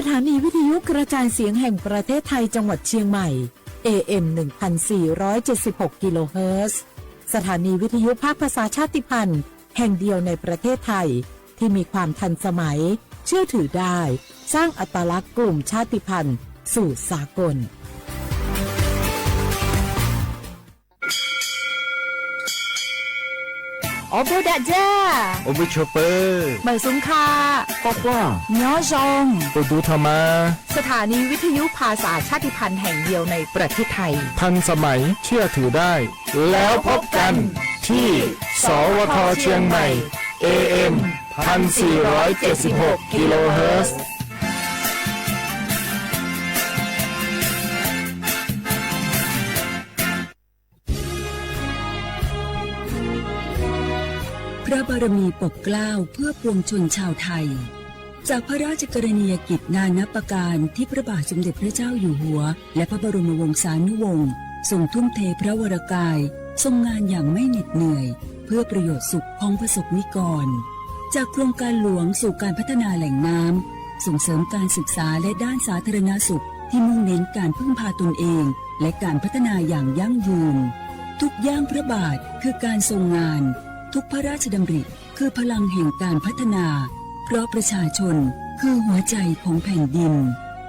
สถานีวิทยุกระจายเสียงแห่งประเทศไทยจังหวัดเชียงใหม่ เอ เอ็ม หนึ่งพันสี่ร้อยเจ็ดสิบหก กิโลเฮิรตซ์ สถานีวิทยุภาคภาษาชาติพันธุ์แห่งเดียวในประเทศไทย ที่มีความทันสมัย เชื่อถือได้ สร้างอัตลักษณ์กลุ่มชาติพันธุ์สู่สากล Ob peb dag zaj, ua peb tshua pawg, mawm xub kha, quaj quaj, nyob zoo, tus tus tho mas. สถานีวิทยุภาษาชาติพันธุ์แห่งเดียวในประเทศไทย ทันสมัย เชื่อถือได้ แล้วพบกันที่ สวท เชียงใหม่ เอ เอ็ม พันสี่ร้อยเจ็ดสิบหก กิโลเฮิรตซ์ พระบารมีปกเกล้าเพื่อปวงชนชาวไทย จากพระราชกรณียกิจนานับประการที่พระบาทสมเด็จพระเจ้าอยู่หัว และพระบรมวงศานุวงศ์ทรงทุ่มเทพระวรกาย ทรงงานอย่างไม่เหน็ดเหนื่อย เพื่อประโยชน์สุขของประสบนิกร จากโครงการหลวงสู่การพัฒนาแหล่งน้ำ ส่งเสริมการศึกษาและด้านสาธารณสุขที่มุ่งเน้นการพึ่งพาตนเอง และการพัฒนาอย่างยั่งยืน ทุกย่างพระบาทคือการทรงงาน ทุกพระราชดำริคือพลังแห่งการพัฒนา เพราะประชาชนคือหัวใจของแผ่นดิน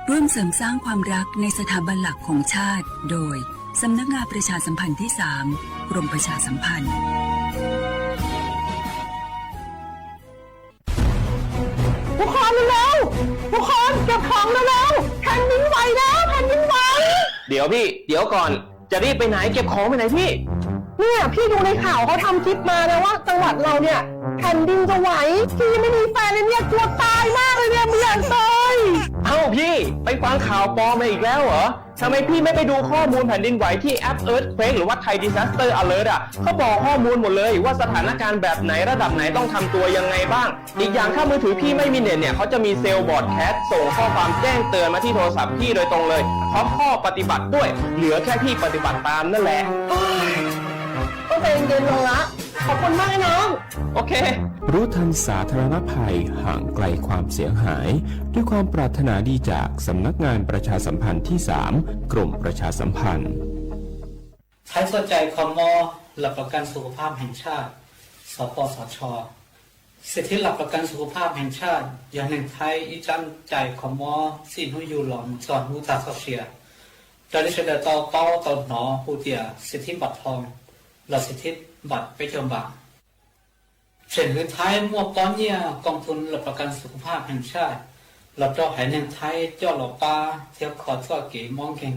ร่วมเสริมสร้างความรักในสถาบันหลักของชาติ โดย สำนักงานประชาสัมพันธ์ที่สาม กรมประชาสัมพันธ์ ทุกคนเร็วๆ ทุกคนเก็บของเร็วๆ แผ่นดินไหวแล้ว แผ่นดินไหว เดี๋ยวพี่ เดี๋ยวก่อน จะรีบไปไหน เก็บของไปไหนพี่ เนี่ยพี่ดูในข่าวเขาทำคลิปมานะว่าจังหวัดเราเนี่ยแผ่นดินจะไหว พี่ยังไม่มีแฟนเลยเนี่ยกลัวตายมากเลยเนี่ยไม่อยากตาย เอ้าพี่ ไปฟังข่าวปลอมมาอีกแล้วเหรอ ทำไมพี่ไม่ไปดูข้อมูลแผ่นดินไหวที่แอป Earthquake หรือว่า Thai Disaster Alert อ่ะ เขาบอกข้อมูลหมดเลยว่าสถานการณ์แบบไหนระดับไหนต้องทำตัวยังไงบ้าง อีกอย่างถ้ามือถือพี่ไม่มีเน็ตเนี่ยเขาจะมี Cell Broadcast ส่งข้อความแจ้งเตือนมาที่โทรศัพท์พี่โดยตรงเลยพร้อมข้อปฏิบัติด้วย เหลือแค่พี่ปฏิบัติตามนั่นแหละ ต้องใจเย็นๆลงละ ขอบคุณมากนะน้อง โอเค รู้ทันสาธารณภัย ห่างไกลความเสียหาย ด้วยความปรารถนาดีจากสำนักงานประชาสัมพันธ์ที่สาม กรมประชาสัมพันธ์ Thaib txoj cai kho mob หลักประกันสุขภาพแห่งชาติ สปสช สิทธิหลักประกันสุขภาพแห่งชาติ yog neeg Thaib ib tsab cai kho mob txij hnub yug los mus txog hnub tag txoj sia. Raws li sawv daws tau paub tau hnov hu tias สิทธิบัตรทอง los สิทธิบัตร peb caug npam. Tseem hwv Thaib muaj pob nyiaj กองทุนหลักประกันสุขภาพแห่งชาติ los rau haiv neeg Thaib coj los pab thiab kho txoj kev mob nkeeg,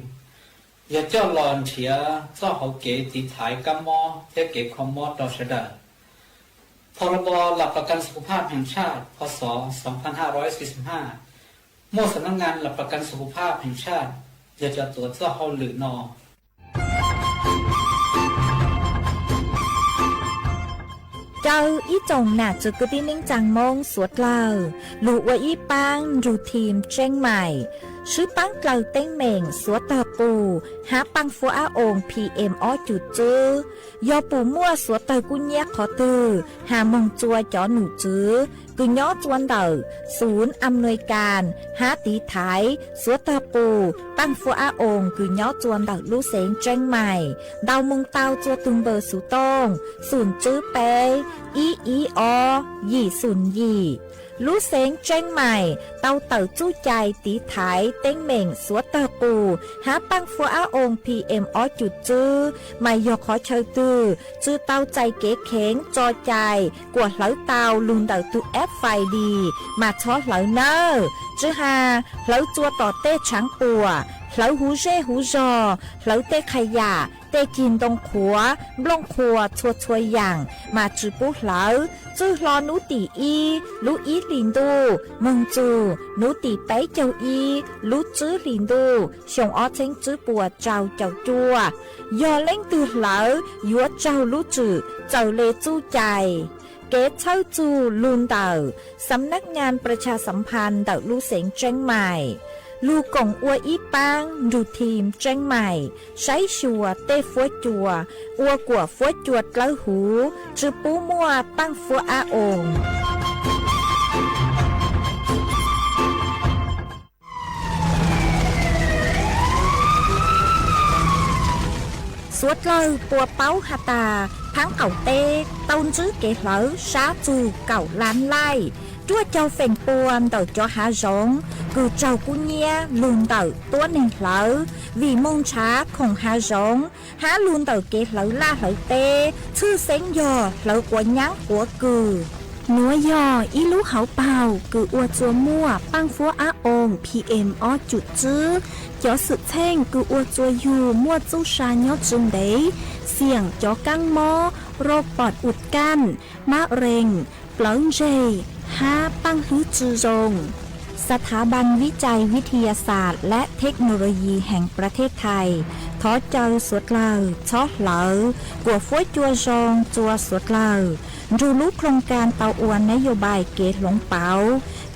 yog coj los nrhiav txoj hauv kev tiv thaiv kab mob thiab kev kho mob rau sawv daws. พรบหลักประกันสุขภาพแห่งชาติ พ.ศ. สองพันห้าร้อยสี่สิบห้า muaj สำนักงานหลักประกันสุขภาพแห่งชาติ yog cov tuav txoj hauj lwm no. Caw ib tsoom nam txiv kwv tij neej tsaa Moob suav dlawg lug ua ib paab nrug thim Tseeb Maim, swb paab dlawg teeb meem suav tawg qus hab paaj fuab ab oo PM ob cum tswb. Yog pum muaj suav tawg kub nyab qhov twg, has moog txua cov num tswv kws nyob txua ntawm ศูนย์อำนวยการ hab tiv thaiv suav tawg qus paaj fuab ab oo kws nyob txua ntawm lub xeev Tseeb Maim, ntau moog tau txua tug npawb xuv tooj xoom tswb peb ib ib ob yim xoom yim. Lub xeev Tseeb Maim tau tawm txuj cai tiv thaiv teeb meem suav tawg qus hab paaj fuab ab oo PM ob cum tswb, mas yog qhov chaw twg tsi tau txais kev kheev tso cai kuas hlawv tau lug ntawm tug FID mas txhob hlawv nawb. Tsi has hlawv txua tom tej tshaav puam, hlawv huv zej huv zog, hlawv tej qha yam, tej cig ntoo qhuav, nplooj qhuas txhua txhua yaam mas tsi pub hlawv. Txwj hlo nub tim ib lub ib hlis ntuj moog txug nub tim peb caug ib lub tswb hlis ntuj xyoo ob txheeb tswb puas rau caum cuaj. Yog leej twg hlawv yuav raug lub tswm txawm le txuj cai. Kev txhawb txug lug ntawm สำนักงานประชาสัมพันธ์ ntawm lub xeev Tseeb Maim. Lug koom ua ib paab nrug thim Tseeb Maim saib xyuas tej fuab cua ua kuas fuab cua dlawb huv, tsi pub muaj paaj fuab ab oo. Tuav dlawg pua plaub ha tas phaab qaum teb tau ntsib kev hlawv sab txug kaum lab laij, ruaj caug feem pua ntawm cov hav zoov kws raug kub nyiab lug ntawm tuab neeg hlawv vim moog nrhav khoom hav zoov hab lug ntawm kev hlawv laj hlawv teb, tshwj xeeb yog hlawv quav nyab quav kws. Nuav yog ib lub hauv paug kws ua txua muaj paaj fuab ab oo P M ob cum tswb. Cov xwm txheej kws ua txua yug muaj txuj sa nyob tsw ntev, xiam cov kaab mob, rau pom ua kaj, mab rees, plawv ntseg, hab paaj hlwb tsw zoo. Xav thav Ban Vib Cai Vib Thi Ya Xav leh Thej Nau Lo Yi heev Pov Thej Thais thov caw suav dlawg txhob hlawv kuam fuab cua zoo txua suav dlawg nrug lub khoo kas tau ua nab yau npais kev hloov pauv,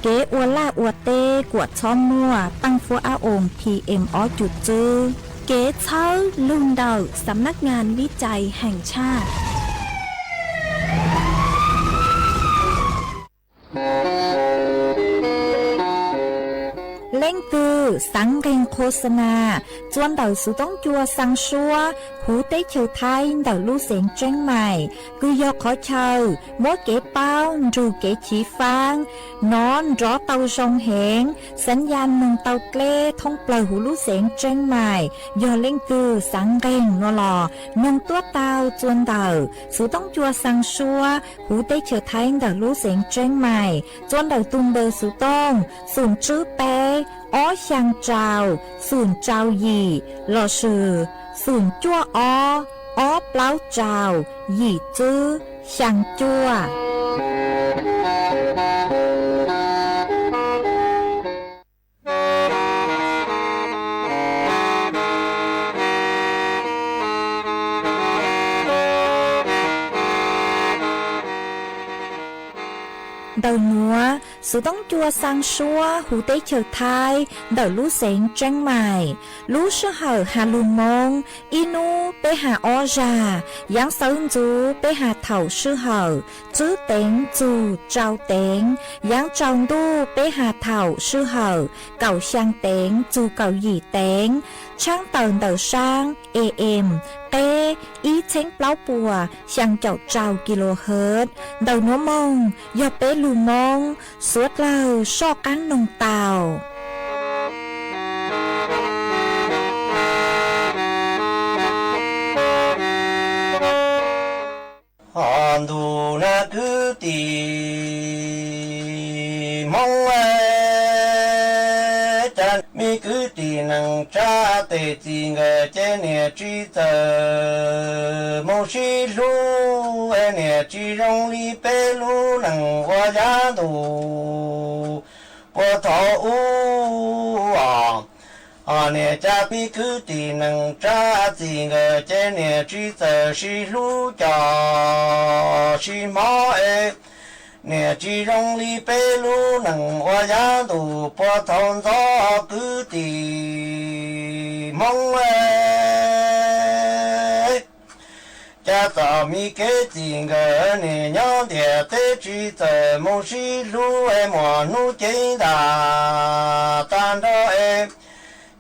kev ua laj ua teb kuam txhob muaj paaj fuab ab oo P M ob cum tswb. Kev txhawb lug ntawm Xam Naj Ngas Vib Cai Heem Tshaj. Leej twg xaav nqeeg qhua xa nas txua ntawm xuv toob cua xaa suab huv teb chaws Thaib ntawm lub xeev Tseeb Maim, kws yog qhov chaw muab kev paub nrug kev chiv faab nov nrov tau zoo heev, xaav ya noog tau dleb thoob plawg huv lub xeev Tseeb Maim. Yog leej twg xaav nqeeg nuav los noog tuab tau txua ntawm xuv toob cua xaa suab huv teb chaws Thaib ntawm lub xeev Tseeb Maim txua ntawm tug npawb xuv tooj xoom tswb peb ob xyaa rau xoom rau yim lossis xoom cuaj ob ob plaub rau yim tswb xyaa cuaj. Ntawm nuav, xuv toob cua xaa suab huv teb chaws Thaib ntawm lub xeev Tseeb Maim. Lub sij hawm has lug Moob, ib nub peb has ob zag, yaav xawv ntxuv peb has thaum sij hawm tswb teev txug rau teev, yaav tsaus ntuj peb has thaum sij hawm kaum xyaa teev txug kaum yim teev, tshaab tawm ntawm saab A M qeb ib txheeb plaub puas xyaa caum rau kilohertz. Ntawm nuav moog yog peb lug Moob, suav dlawg soj qaab noog tau. Ho ntuj na kwv tij Hmoob, cas me kwv tij neej tsa tej txij nkawm ces niam tsis txawj moog sib hlub, niam tsis zoo li peb lub neej ua yav ntuj puag thaum ub os. Ho niam cas me kwv tij neej tsa txij nkawm ces niam tsis txawj sib hlub coj sib hmov es, niam tsis zoo li peb lub neej ua yav ntuj puag thaum ntxov. Kwv tij Hmoob, cas txom mi kev txij nkawm niam nyob ntiaj teb tsis txawj moog sib hlub, muaj hnub cev ntaj tag nrho es,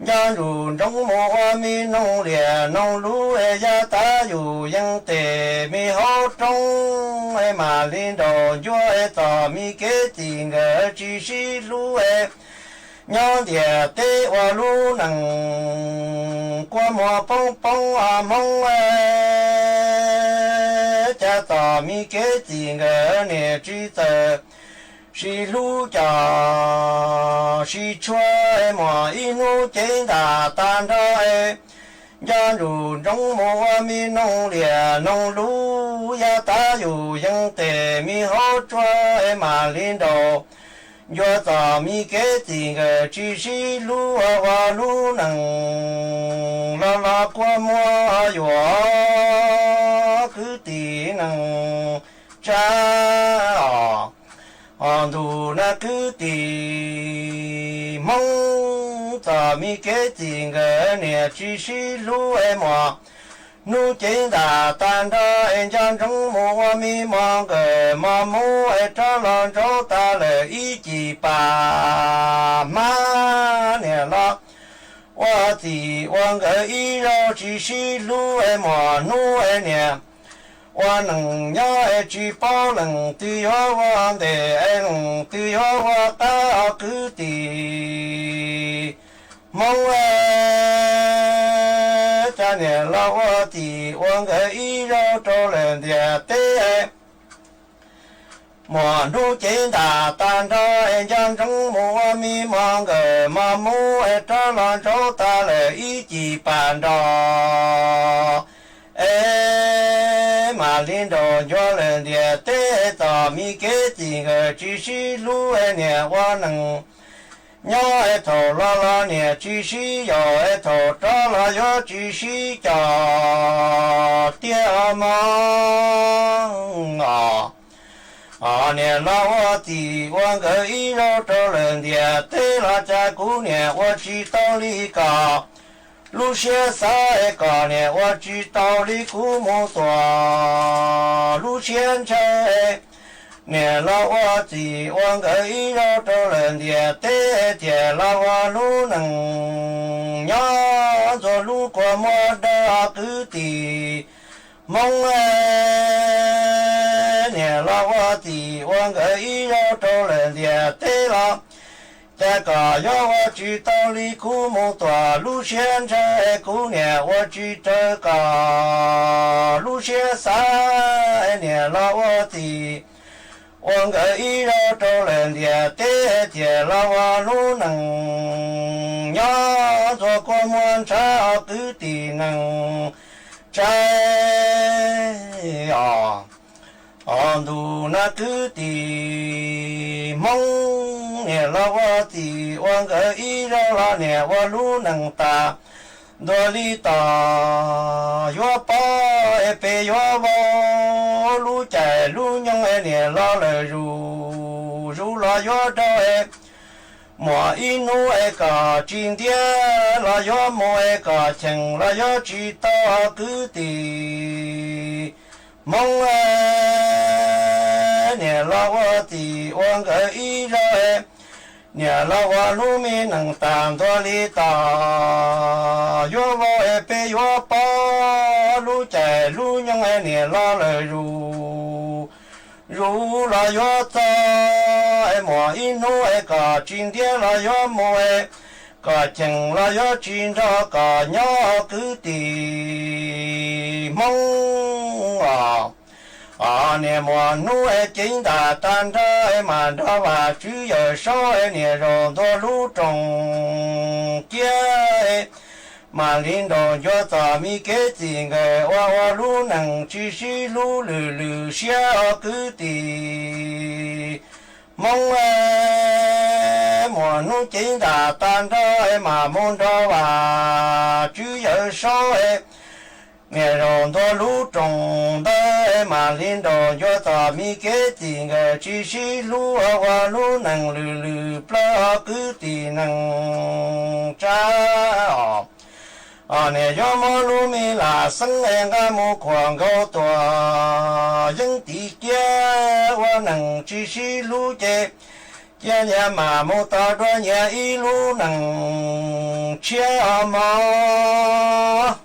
nco ntsuj nroo mus ua mi noog liaj noog lub es, yav tas yus yeej tes me hauv roob es, mam li nraum ncuav es. Txom mi kev txij nkawm tsis sib hlub es, nyob ntiaj teb ua lub neej kua muag poob poob. Hmoob, cas txom mi kev txij nkawm niam tsis txawj sib hlub coj sib tshua es, muaj ib hnub cev ntaj tag nrho es, nco ntsuj nroo mus ua mi noog liaj noog lub, yav tas yus yeej tes me hauv tsuag es, mam li nraum ncuav. Txom mi kev txij nkawm tsis sib hlub ua lub neej los los kua muag yuav kwv tij neej tsa os. Ho ntuj na kwv tij Hmoob, txom mi kev txij nkawm niam tsis sib hlub es, muaj hnub cev ntaj tag nrho es, nco ntsoov mus ua mi mos nkawm mos muv es, rov los ntsoov tas lawm ib cim pam hmab niam los ua txim ua nkawd ib zaug tsis sib hlub es muaj hnub es niam ua neej nyob es tsis paub leej twg yuav ua ntej es leej twg yuav ua qab os kwv tij Hmoob. Cas niam los ua txim ua nkawd ib zaug rau lawm ntiaj teb. Muaj hnub cev ntam tag nrho es nco ntsoov mus ua mi mos nkawm mos mub es rov los ntsaub tag lawm ib cim pam nrog. Es mam li nraum ncua lawm ntiaj teb txom mi kev txim nkawm tsis sib hlub es niam ua neej nyob es thaum los los niam tsis sib yaum es thaum rov los yuav tsis sib cog tiag mog. Os, niam los ua txim ua nkawd ib zaug rau lawm ntiaj teb los cas kuv niam ua tsis tau li kom lub siab xav es kom niam ua tsis tau li kuv mus tuam lub siab ntshaw. Niam los ua txim ua nkawd ib zaug rau lawm ntiaj teb thiaj los ua lub neej nyob ntxuag lub kua muag dawb kwv tij Hmoob. Niam los ua txim ua nkawd ib zaug rau lawm ntiaj teb los cas kom yuav ua tsis tau li kuv mus tuam lub siab ntshaw es kuv niam ua tsis raws kom lub siab xav. Niam los ua txim ua nkawd ib zaug rau lawm ntiaj teb thiaj los ua lub neej nyob ntxuag kua muag ntshaw os kwv tij neej tsa os. Os, ntuj na kwv tij Hmoob, niam los ua txim ua nkawd ib zaug los niam ua lub neej tas ntua li tom yuav pov es peb yuav vau lub caij lub nyoog es niam los lawm zuj zus los yuav daug es muaj ib hnub es kom tsis ntiab los yuav mus es kom cheem los yuav tsis tau kwv tij Hmoob. Niam los ua txim ua nkawd ib zaug es niam los ua lub me neej tas ntua li tom yuav vau es peb yuav pov lub caij lub nyoog es niam los lawm zuj zus los yuav txog es muaj ib hnub es kom tsis ntiab los yuav mus es kom cheem los yuav tsis nrog kom nyob kwv tij Hmoob os. Os, niam muaj hnub es ceev ntam tag nrho es mam nrog Vajtswv Yawmsaub es niam zaum ntua lub rooj ciab es mam li nraum ncua txom mi kev txim nkawm ua ua lub neej tsis sib hlub lwm lwm siab os kwv tij Hmoob. Muaj hnub ceev ntam tag nrho es mam mus nrog Vajtswv Yawmsaub es niam zaum ntua lub rooj ntawd es mam li nraum ncua txom mi kev txim nkawm tsis sib hlub ua lub neej lwm lwm plaws os kwv tij neej tsa os. Niam yuav muab lub me lam xeeb es nqa mus khuam nkaus tuam yeeb tim kiab ua neej tsis sib hlub ces cia nyias mam mus tos dua nyias ib lub neej tshiab os mog.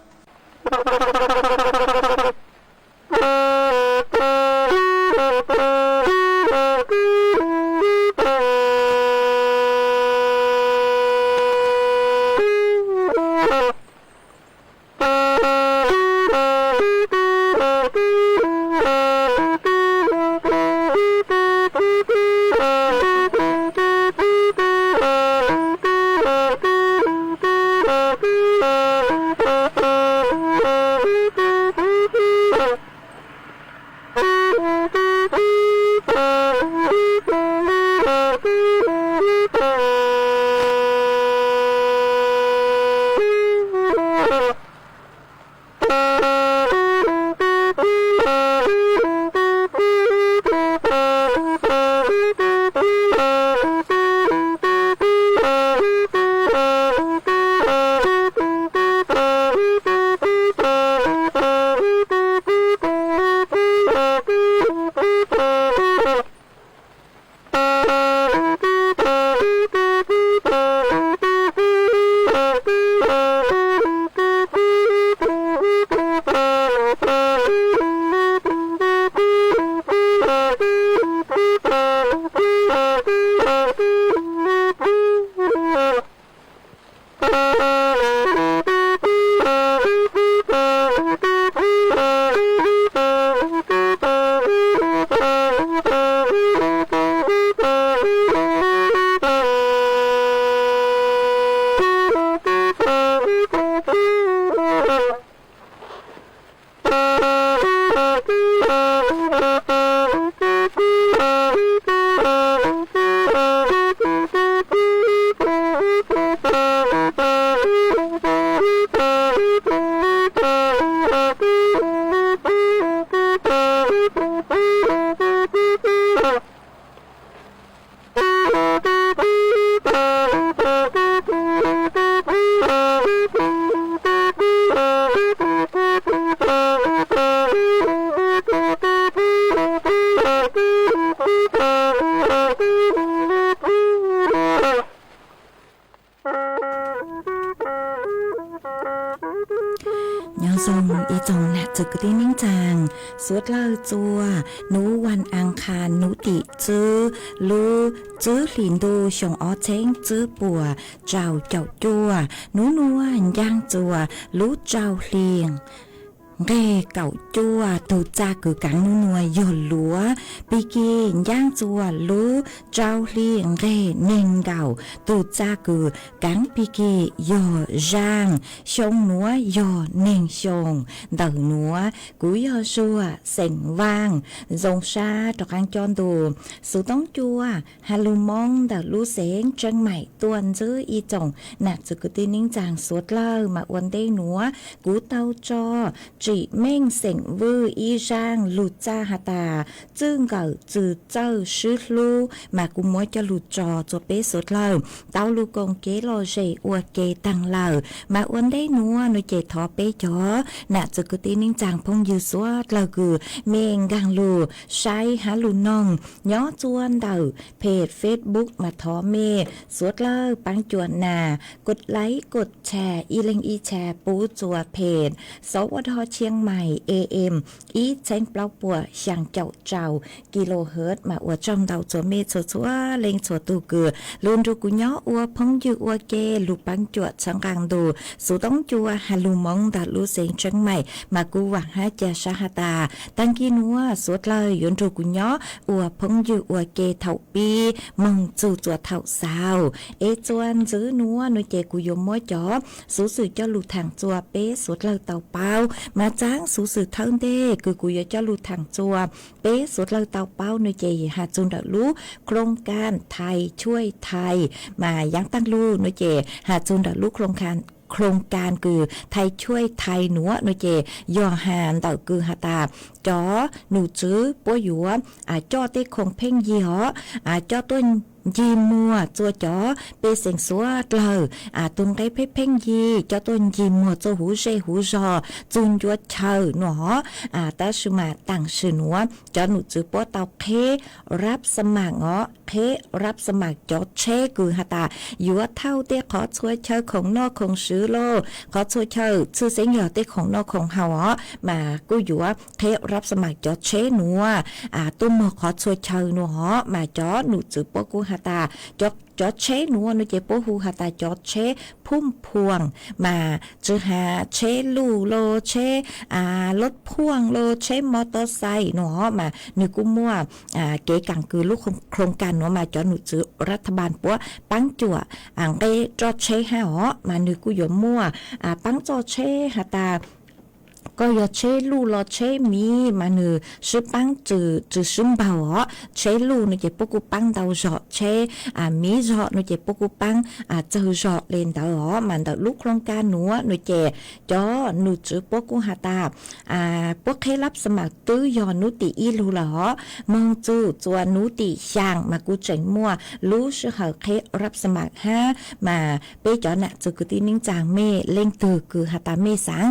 Nyob zoo ib tsoom nam txiv kwv tij neej tsaa, suav dlawg txua, nub vas as khas nub tim tswb lub tswb hlis ntuj xyoo ob txheeb tswb puas rau caum cuaj, nub nuav ncaaj txua lub rau hli nqeg kaum cuaj, tug txaj kws kaav nub nuav yog luav, pig kig ncaaj txua lub rau hli nqeg neeg nkaum, tug txaj kws kaav pig kig yog zaaj, xyoo nuav yog neeg xyoo. Ntawm nuav kuv yog Zuag xeem Vaaj, zoo sab rov qaab coj ntu xuv toob cua has lug Moob ntawm lub xeev Tseeb Maim tuaj ntsib ib tsoom nam txiv kwv tij neej tsaa suav dlawg. Mas ua ntej nuav kuv tau tso tsim meej xeem Vwj ib zaaj lug txaj has tas txwj nkawm txwj txawj swb hlub, mas kuv muab coj lug tso txua peb suav dlawg tau lug koom kev lom zem ua ke taag lawm. Mas ua ntej nuav nuav ces thov peb cov nam txiv kwv tij neej tsaa phooj ywg suav dlawg kws mej nkaag lug saib hab lug noog nyob txua ntawm peg Facebook mas thov mej suav dlawg paab cuam nas kod laib kod tshas ib leeg ib tshas pub txua peg Xov Ua Dho Tshiab Mais A M ib txheeb plaub puas xyaa caum rau kilohertz. Mas ua tsaug ntau txua mej txhua txhua leej txhua tug kws lug nrug kuv nyob ua phooj ywg ua ke lug paab cuam txhawb nqaa ntu xuv toob cua has lug Moob ntawm lub xeev Tseeb Maim. Mas kuv vaam hab ca sab has tas taag kis nuav suav dlawg yuav nrug kuv nyob ua phooj ywg ua ke thaum pib moog txug txua thaum xaus. Es txua ntxiv nuav nuav ces kuv yuav muab cov xuv xwm coj lug thaam txua peb suav dlawg tau paub. Mas txav xuv xwm thawj ntej kws kuv yuav coj lug thaam txua peb suav dlawg tau paub nuav ces has txug ntawm lub โครงการ Thais Chuaij Thais. Mas yaav taag lug nuav ces has txug ntawm lub โครงการ kws Thais Chuaij Thais nuav nuav ces yog has ntawm kws has tas cov num tswv puab yuav coj tej khoom pheej yig os, coj tuaj ncig muag txua cov pej xeem suav dlawg, tug nqe pheej pheej yig coj tuaj ncig muag txua huv zej huv zog txug ncua chaw nuav os. Tab sis mas taam sim nuav cov num tswv puab tau qheb รับสมัคร os, qheb รับสมัคร cov tsheb kws has tas yuav thauj tej qhov txhua chaw khoom noj khoom swv los qhov txhua chaw tshwj xeeb yog tej khoom noj khoom haus os, mas kuj yuav qheb รับสมัคร cov tsheb nuav tuaj muag qhov txhua chaw nuav os. Mas cov num tswv puab kuj has tas cov tsheb nuav nuav ces puab hu has tas cov tsheb พุ่มพวง, mas tsi has tsheb luj los tsheb รถพ่วง los tsheb มอเตอร์ไซค์ nuav os, mas nwg kuj muaj kev kaam kws lub โครงการ nuav mas cov num tswv รัฐบาล puab paab cuam nqe roj tsheb hab os, mas nwg kuj yuav muaj paab txoj tsheb has tas koj yog tsheb luj los tsheb miv mas nwg sib paab tsw sib npaug os. Tsheb luj nuav ces puab kuj paab ntau zog, tsheb miv zog nuav ces puab kuj paab txawg zog le ntawd os. Mas ntawm lub โครงการ nuav nuav ces cov num tswv puab kuj has tas puab qheb รับสมัคร twb yog nub tim ib lug lawm os, moog txug txua nub tim xyaa mas kuj tseem muaj lub sij hawm qheb รับสมัคร hab. Mas peb cov nam txiv kwv tij neej tsaa mej leej twg kws has tas mej xaav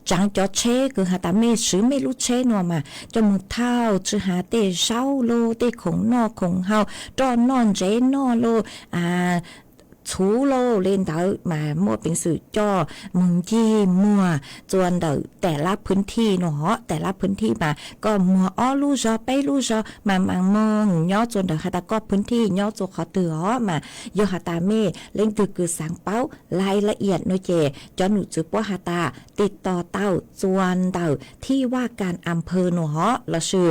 tsaav cov tsheb kws has tas mej swv mej lub tsheb nuav mas coj moog thauj tsi has tej zaub los tej khoom noj khoom haus, roj noj ntsev noj los txhuv los le ntawd mas muaj peev xwm coj moog ncig muag txua ntawm แต่ละพื้นที่ nuav os. แต่ละพื้นที่ mas koj muag ob lub zog peb lub zog mas mas moog nyob txua ntawm has tas koj พื้นที่ nyob txua qhov twg os. Mas yog has tas mej leej twg kws xaav paub รายละเอียด nuav ces cov num tswv puab has tas ติดต่อ tau txua ntawm ที่ว่าการอำเภอ nuav os, lossis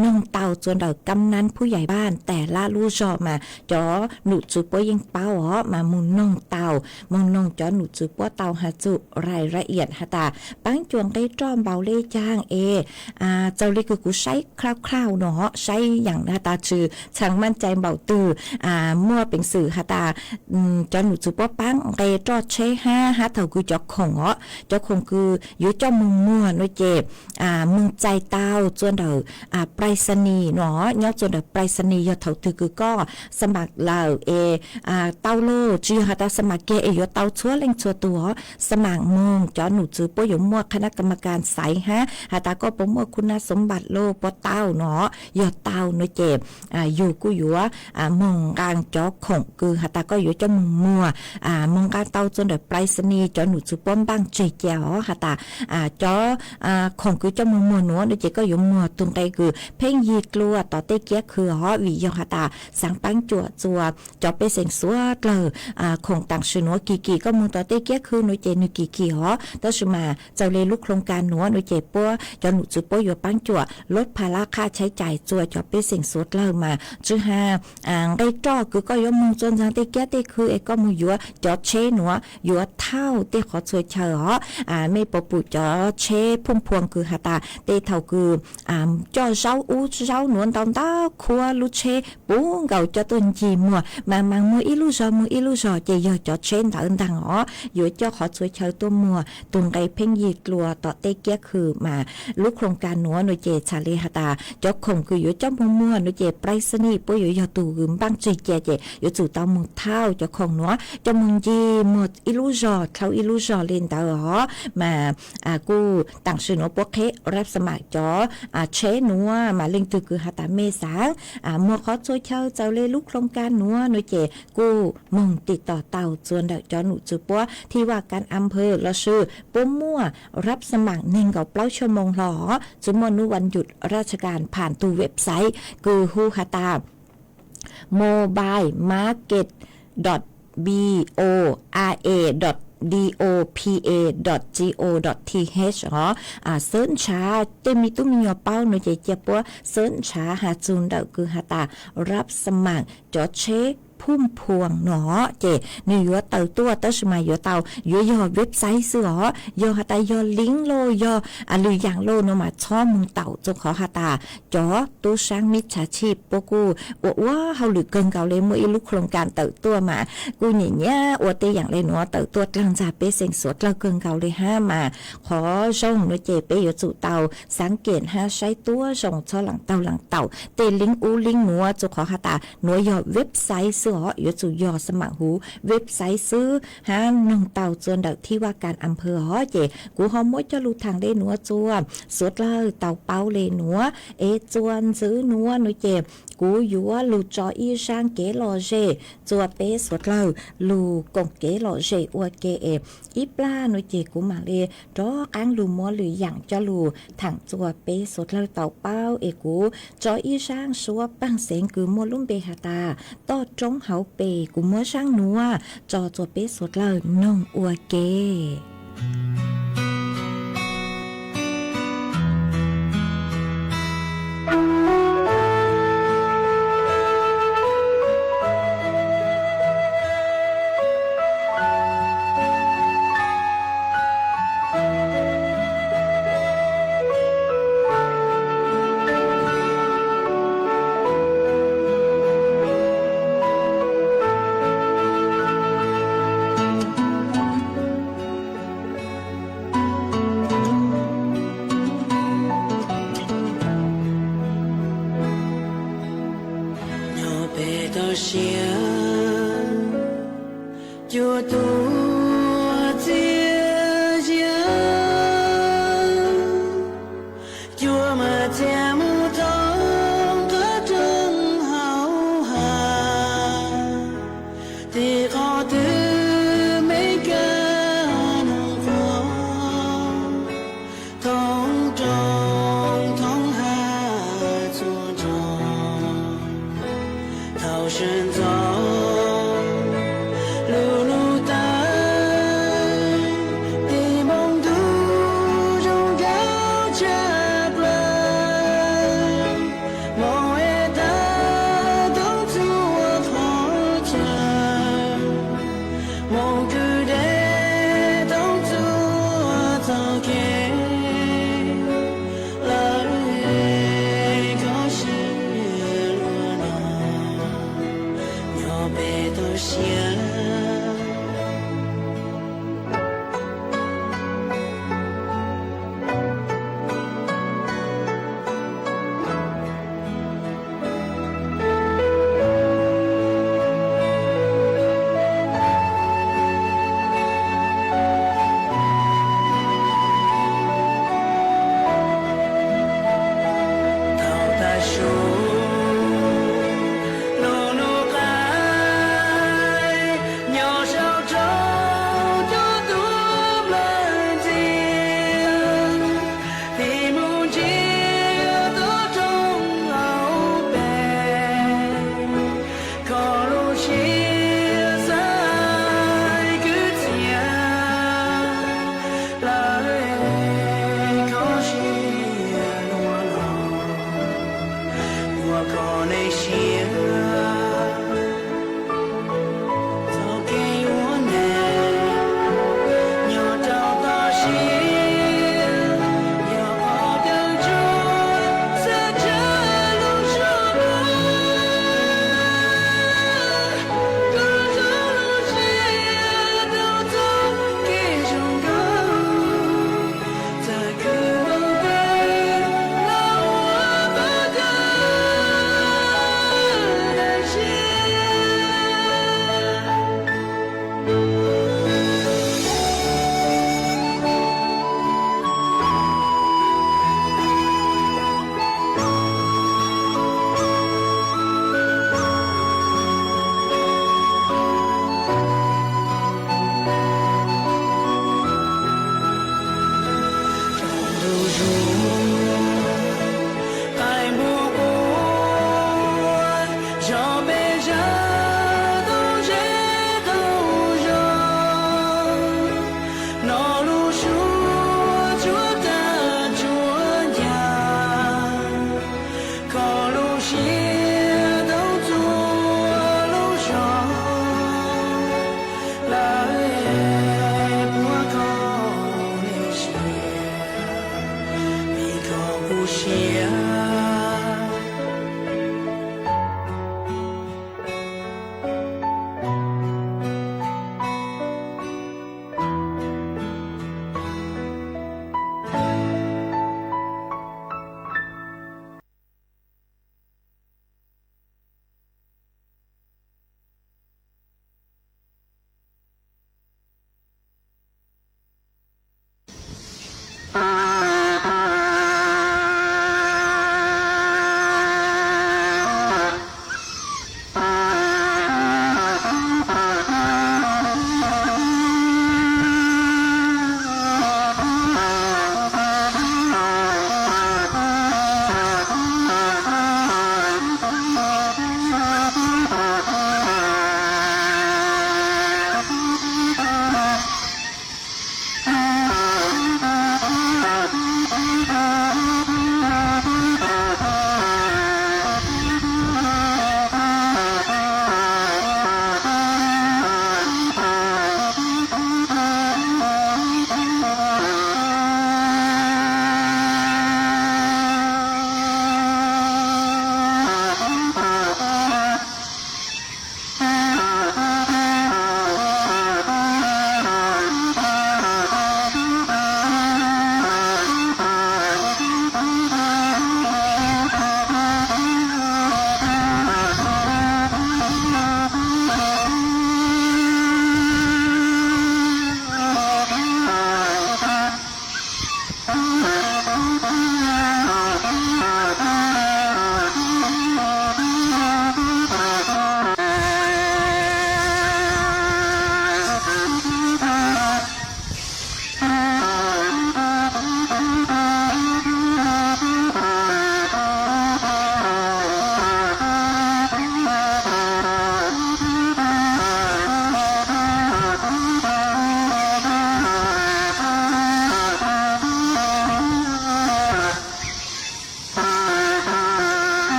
noog tau txua ntawm กำนันผู้ใหญ่บ้าน แต่ละ lub zog mas cov num tswv puab yeej paub os. mas moog noog tau, moog noog cov num txwv puab tau has txug rais ra iam has tas paab cuam nqe roj npaum le caag es, txaus le kws kuv saib khlauj khlauj no, saib yaam has tas tshwm txhaj manj cai npaum twg, muaj peev xwm has tas cov num txwv puab paab nqe roj tsheb hab, hab thaum kws cov khoom os, cov khoom kws yuav coj moog muag no ces moog txais tau txua ntawm prais xas nis no, nyob txua ntawm prais xas nis yog thaum twg kws koj xa mam lawm es tau lauj, tsi yog has tas xa mam kiag es yuav tau txhua leej txhua tug os. Xa mam moog cov num txwv puab yuav muaj qhab nab kam ma kas xaiv hab has tas koj puas muaj khu nab xoov npam lauj, puas tau no, yog tau no ces yug kuj yuav moog nqaa cov khoom kws has tas koj yuav coj moog muag, moog nqaa tau txua ntawm prais xas nis, cov num txwv puab npaaj tseg ca os has tas cov khoom kws coj moog muag nuav no ces koj yuav muag tug nqe kws pheej yig dlua tom tej kiab khw os, vim yog has tas xaav paab cuam txua cov pej xeem suav dlawg. Khoom taam sim nuav kim kim, koj moog tom tej kiab khw nuav ces nwg kim kim os, tab sis mas txaus le lub khoom kas nuav no ces puab cov num txwv puab yuav paab cuam lub pha lab qhab tshab cai txua cov pej xeem suav dlawg mas tsi has nqe roj kws koj yuav moog txua ntxaag tej kiab tej khw es koj moog yuav cov tsheb nuav yuav thauj tej qhov txhua chaw os. Mej puas pum cov tsheb phooj phuam kws has tas tej thaum kws coj zaub ub zaub nuav ntau ntau khuab lub tsheb puv nkaus coj tuaj ncig muag mas mas muag ib lub zog muag ib lub zog ces yog cov tsheb ntawd ntaag os, yuav coj qhov txhua chaw tuaj muag tug nqe pheej yig dlua tom tej kiab khw mas lub khoom kas nuav no ces txhaj le has tas cov khoom kws yuav coj moog muag no ces prais xas nis puab yuav yog tug kws npaaj tseg ca ces yuav tsum tau moog thauj cov khoom nuav coj moog ncig muag ib lub zog dlhau ib lub zog le ntawd os mas kuj taam sim nuav puab qheb rab xa mam cov tsheb nuav mas leej twg kws has tas mej xaav muag qhov txhua chaw txaus le lub khoom kas nuav no ces kuj moog tiv tom tau txua ntawm cov num txwv puab thi vaj kas am phaw lossis puab muaj rab xa mam neeg nkaum plaub xuab moos hlo os, tsi muaj nub vas nyum raj tshaj kas pham tug website kws hu has tas mobile market dot boa dot dopa dot co dot th os. Search nrhav, tej me tub me nyuam paub no ces cia puab search nrhav has txug ntawm kws has tas rab xa mam cov tsheb phooj phuam no ces nwg yuav tawm tuaj tab sis mas yuav tau yuav yog website xwb os, yog has tas yog link lauj yog lwm yaam lauj no mas txhob moog taum txug qhov has tas cov tub saab mib txhav tshij puab kuj ua ua hauj lwm kawg nkaus le, muaj ib lub khoom kas tawm tuaj mas kuj nyam nyam ua tej yaam le nuav tawm tuaj dlaag ntxag pej xeem suav dlawg kawg nkaus le hab mas qhov zoo no ces peb yuav tsum tau xaav kem hab saib tuab zoo txhob laam taug laam taum tej link ub link nuav txug qhov has tas nuav yog website xwb os, yuav tsum yog xa mam huv website xwb hab noog tau txua ntawm thib vaj kas am phaw os. Ces kuv ho muab coj lug thaam le nuav txua suav dlawg tau paub le nuav es txua ntxiv nuav no ces kuv yuav lug tso ib zaaj kev lom zem txua peb suav dlawg lug koom kev lom zem ua ke es ib plag no ces kuv maam le rov qaab lug muab lwm yaam coj lug thaam txua peb suav dlawg tau paub es kuv tso ib zaaj suab paag xeev kws muaj lub npe has tas toj roob hauv pes, kuv muab zaaj nuav tso txua peb suav dlawg noog ua ke.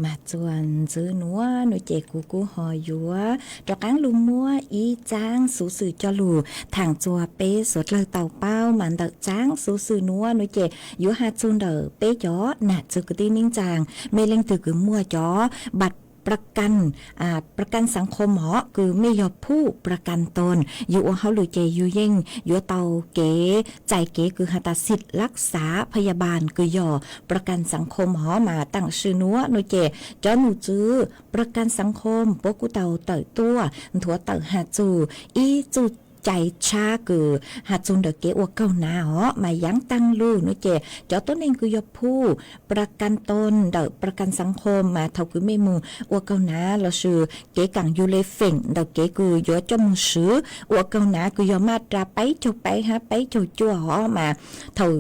Mas txuas ntxiv nuav nuav ces kuv kuj ho yuav rov qaab lug muab ib txaab xuv xwm coj lug thaam txug peb suav dlawg tau paub. Mas ntawm txaab xuv xwm nuav nuav ces yuav has txug ntawm peb cov nam txiv kwv tij neej tsaa, mej leej twg kws muaj cov npaam pra ka, pra ka xaav khoo hov kws mej yog phuj pra ka too, yug ua hauj lwm ces yug yeej yuav tau kev txais kev kws has tas xim lab xav phab yaj npaam kws yog pra ka xaav khoo hov. Mas taam sim nuav nuav ces cov num tswv pra ka xaav khoo puab kuj tau tawm tuaj nthuav tawm has txug ib txuj cai tshab kws has txug ntawm kev ua kaug nav hov. Mas yaav taag lug nuav ces cov tuab neeg kws yog phuj pra ka too ntawm pra ka xaav khoo mas thaus kws mej moog ua kaug nav lossis kev kaam yug le feem ntawm kev kws yuav coj moog swv ua kaug nav kws yog maj ra peb caug peb hab peb caug cuaj hov mas thaus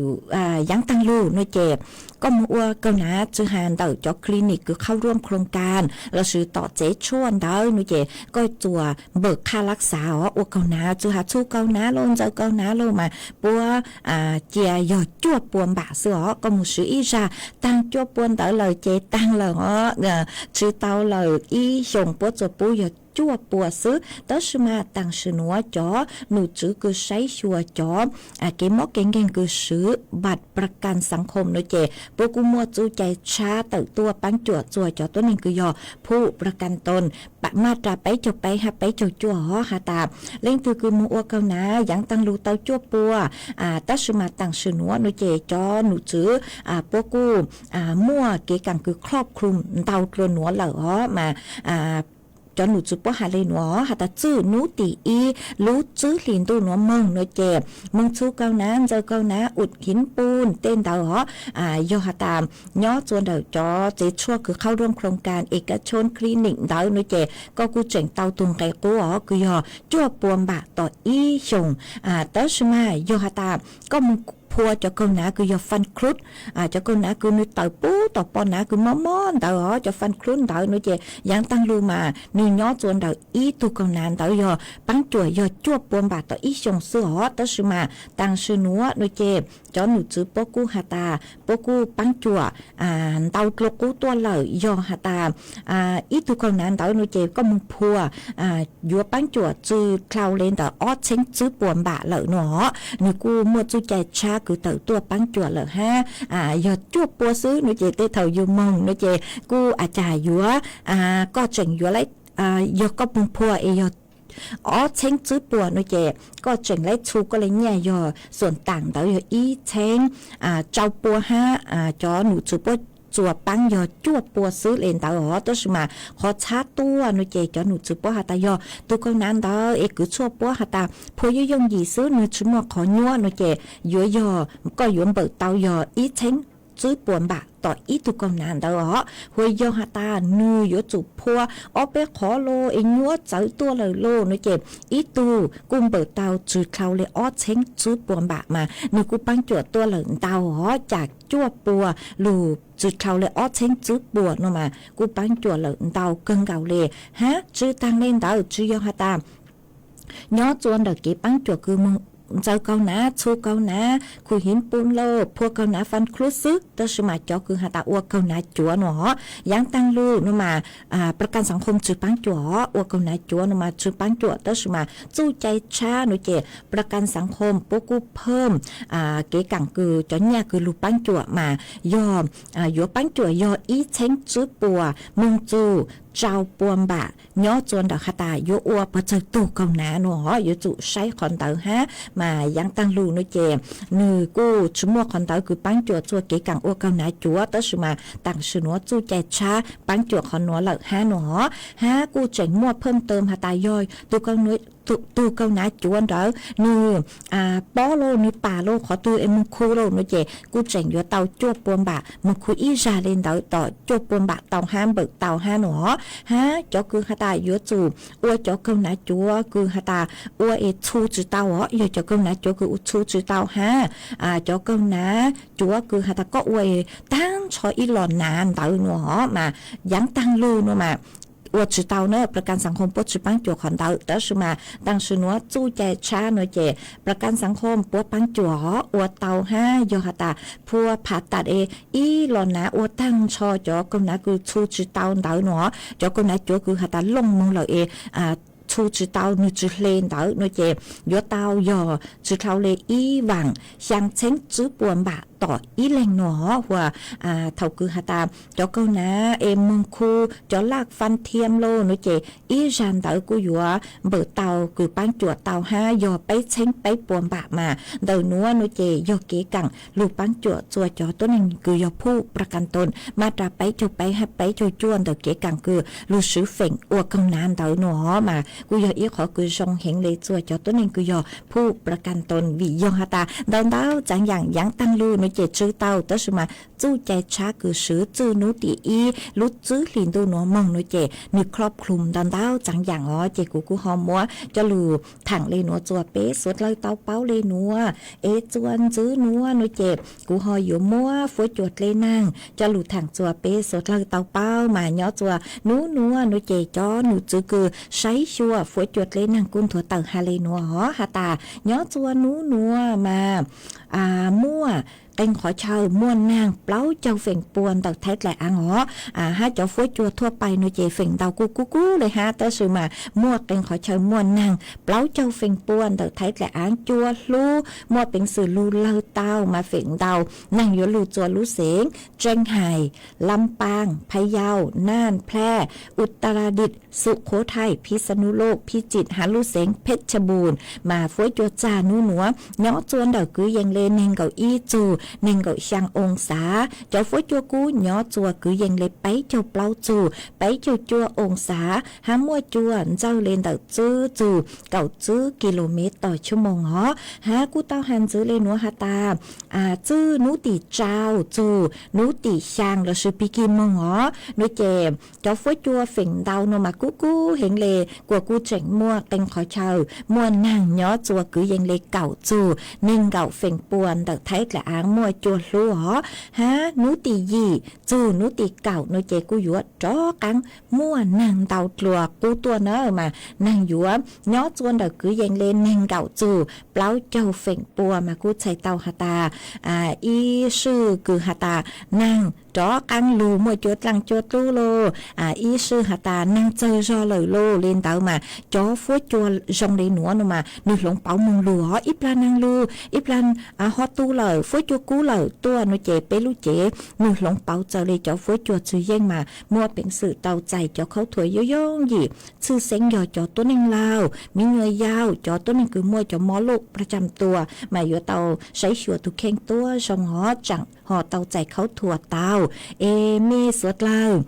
yaav taag lug nuav ces koj moog ua kaug nav tsi has ntawm cov clinic kws qhauj ruam khoo ka lossis tom tsev tshuaj ntawd nuav ces koj txuas npawm qhaj lab xav hov ua kaug nav tsi has txhu kaug nav lauj ntxaws kaug nav lauj mas puab cia yog cuaj pua npam xwb hov. Koj moog swv ib zag taag cuaj pua ntawd lawm ces taag lawm hov, tsi tau lawm ib xyoos puab txuas pub yog cuaj pua xwb. Tab sis mas taam sim nuav cov num tswv kws saib xyuas cov kev mob kev nkeeg kws swv npaam pra ka xaav khoo nuav ces puab kuj muaj txuj cai tshab tawm tuaj paab cuam txuas cov tuab neeg kws yog phuj pra ka too maj ra peb caug peb hab peb caug cuaj hov has tas leej twg kws moog ua kaug nav yaav taag lug tau cuaj pua. Tab sis mas taam sim nuav nuav ces cov num tswv puab kuj muaj kev kaam kws khlob khum ntau dlua nuav lawm hov mas cov num tswv puab has le nuav has tas txwj nub tim ib lub tsib hlis ntuj nuav moog nuav ces moog txhu kaug nav ntxaws kaug nav ut hiv pun tej ntawd hov yog has tas nyob txua ntawm cov tsev tshuaj kws qhauj ruam khoo ka e ka choos clinic ntawd nuav ces koj kuj tseem tau tug nqe qub hov kws yog cuaj pua npam tom ib xyoos. Tab sis mas yog has tas koj moog phua cov kaug nav kws yog faj khlub, cov kaug nav kws nwg tawm pub tom poj nav kws mob mob ntawd hov cov faj khlub ntawd nuav ces yaav taag lug mas nwg nyob txua ntawm ib tug kaug nav ntawd yog paab cuam yog cuaj pua npam tom ib xyoos xwb hov. Tab sis mas taam sim nuav nuav ces cov num tswv puab kuj has tas puab kuj paab cuam ntau dlua qub tuaj lawm yog has tas ib tug kaug nav ntawd nuav ces koj moog phua yuav paab cuam tsi dlhau le ntawm ob txheeb tsib puas npam lawm nuav hov. Nwg kuj muaj txuj cai tshab kws tawm tuaj paab cuam lawm hab yog cuaj pua xwb nuav ces tej thaus yug moog nuav ces kuj a cas yuav koj tseem yuav yog koj moog phua es yog ob txheeb tsib puas nuav ces koj tseem laib txhu koj le nyiaj yog xuam taam ntawd yog ib txheeb rau pua hab cov num tswv puab txuas paab yog cuaj pua xwb le ntawd hov. Tab sis mas qhov txhab tuaj nuav ces cov num tswv puab has tas yog tug kaug nav ntawd es kws tshuaj puab has tas phua yooj yooj yim xwb nwg tsi muaj qhov nyuab nuav ces yuav yog koj yuav npawm tau yog ib txheeb tsib puas npam tom ib tug kaug nav ntawd hov. Hu yog has tas nwg yuav tsum phua ob peb qhov lauj es nyuab txawv tuaj lawm lauj nuav ces ib tug kuj npawm tau tsi dlhau le ob txheeb tsib puas npam mas nwg kuj paab cuam tuaj lawm ntau hov. Cas cuaj pua lug tsi dlhau le ob txheeb tsib puas nuav mas kuj paab cuam lawm ntau kawg nkaus le hab. Tsi taag le ntawd tsi yog has tas nyob txua ntawm kev paab cuam kws moog ntxaws kaug nav, txhu kaug nav, khu hiv pun lauj, phua kaug nav faj khlub xwb. Tab sis mas cov kws has tas ua kaug nav cuav nuav hov, yaav taag lug nuav mas pra ka xaav khoo tsi paab cuam hov. Ua kaug nav cuav nuav mas tsi paab cuam tab sis mas txuj cai tshab nuav ces pra ka xaav khoo puab kuj phaj kev kaam kws cov nyiaj kws lug paab cuam mas yog yuav paab cuam yog ib txheeb tsib puas moog txug rau pua npam nyob txua ntawm has tas yuav ua puas txawg tug kaug nav nuav hov. Yuav tsum saib qhov ntawd hab mas yaav taag lug nuav ces nwg kuj tsi muaj qhov ntawd kws paab cuam txua kev kaam ua kaug nav cuav tab sis mas taam sim nuav txuj cai tshab paab cuam qhov nuav lawm hab nuav hov. Hab kuj tseem muaj phaj tawm has tas yog tug tug kaug nav cuav ntawd nwg pob lauj, nwg pam lauj, qhov twg es moog khu lauj nuav ces kuj tseem yuav tau cuaj pua npam, moog khu ib zag le ntawd tom cuaj pua npam tau hab npawm tau hab nuav hov. Hab cov kws has tas yuav tsum ua cov kaug nav cuav kws has tas ua es txhu tsi tau hov, yog cov kaug nav cuav kws ua txhu tsi tau hab cov kaug nav cuav kws has tas koj ua es taag nrho ib los nav ntawd nuav hov mas yaav taag lug nuav mas ua tsis tau na, pra kas xav khoo puab tsis paab cuam qhov ntawd. Tab sis mas tam sim nuav txuj cai tshab nuav ces pra kas xav khoo puab paab cuam ua tau hab yog has tas phua phav tas es ib los nav ua taag nrho cov kaug nav kws txhu tsis tau ntawd nuav, cov kaug nav cuav kws has tas looj moog lawm es txhu tsis tau nwg tsis hle ntawd nuav ces yuav tau yog tsis dhau le ib vaam xyaa txheeb tswb pua npam tom ib leeg nuav hov. Thaum kws has tas cov kaug nav es moog khu cov laj fab thiam lauj nuav ces ib zag ntawd kuj yuav npawm tau kws paab cuam tau hab yog peb txheeb peb pua npam mas ntawm nuav nuav ces yog kev kaam lug paab cuam txua cov tuab neeg kws yog phuj pra kas toos mas ras peb caug peb hab peb caug cuaj ntawm kev kaam kws lug swv feem ua kaug nav ntawd nuav hov mas kuj yog ib qhov kws zoo heev le txua cov tuab neeg kws yog phuj pra kas toos vim yog has tas ntau ntau tsaam yaam yaav taag lug nuav ces tswv tau tab sis mas txuj cai tshab kws swv txij nub tim ib lub tswb hli ntuj nuav moog nuav ces nwg khob khloom ntau ntau tsaam yaam os ces kuv kuj ho muab coj lug thaam le nuav txua peb suav dlawg tau paub le nuav. Es txua ntxiv nuav nuav ces kuv ho yuav muab fuab cua dleb naag coj lug thaam txua peb suav dlawg tau paub mas nyob txua nub nuav nuav ces cov num txwv kws saib xyuas fuab cua dleb naag kuj nthuav tawm has le nuav hov has tas nyob txua nub nuav mas muaj qee qhov chaw muaj naag plaub caug feem pua ntawm Thaib dlaim aav os. Hab cov fuab cua thuaj pais nuav ces feem ntau kuj kub kub le hab tab sis mas muaj qee qhov chaw muaj naag plaub caug feem pua ntawm Thaib dlaim aav cua hlub muaj peev xwm lug lawg tau mas feem ntau naag yuav lug txua lub xeev Tseeb Hais, Lab Paaj, Phab Yauj, Naaj, Plaj, Utaradit, Xukhuv Thaij, Phij Xa Nus Loj, Phij Tsim hab lub xeev Phej Tshaj Npum mas fuab cua txag nub nuav nyob txua ntawm kwv yees le neeg nkaum ib txug neeg nkaum xyaa oo xav. Cov fuab cua kub nyob txua kwv yees le peb caug plaub txug peb caug cuaj oo xav hab muaj cua ntxawg le ntawm tswb txug kaum tswb ki lo mev tos chub moos os. Hab kuj tau has ntxiv le nuav has tas txij nub tim tsau txug nub tim xyaa lossis pig kig moog os nuav ces cov fuab cua feem ntau nuav mas kub kub heev le kuas kuj tseem muaj qee qhov chaw muaj naag nyob txua kwv yees le kaum txug neeg nkaum feem pua ntawm Thaib dlaim aav muaj cua hlub os. Hab nub tim yim txug nub tim kaum nuav ces kuj yuav rov qaab muaj naag ntau dlua qub tuaj na mas naag yuav nyob txua ntawm kwv yees le neeg nkaum txug plaub caug feem pua mas kuj txhais tau has tas ib swj kws has tas naag rov qaab lug muaj cua dlaaj cua dlub lauj, ib swj has tas naag txawg zog lawm lauj le ntawd mas cov fuab cua zoo le nuav nuav mas nwg hloov pauv moog lug os. Ib plag naag lug ib plag ho tu lawm fuab cua kub lawm tuaj nuav ces peb lub cev nwg hloov pauv txawv le cov fuab cua txug yeej mas muaj peev xwm tau txais cov khaub thuas yooj yooj yim tshwj xeeb yog cov tuab neeg laug, miv nyuas yaus, cov tuab neeg kws muaj cov mob loj pra tsam tua mas yuav tau saib xyuas tug kheej tuab zoo os tsaam ho tau txais khaub thuas tau. Es mej suav dlawg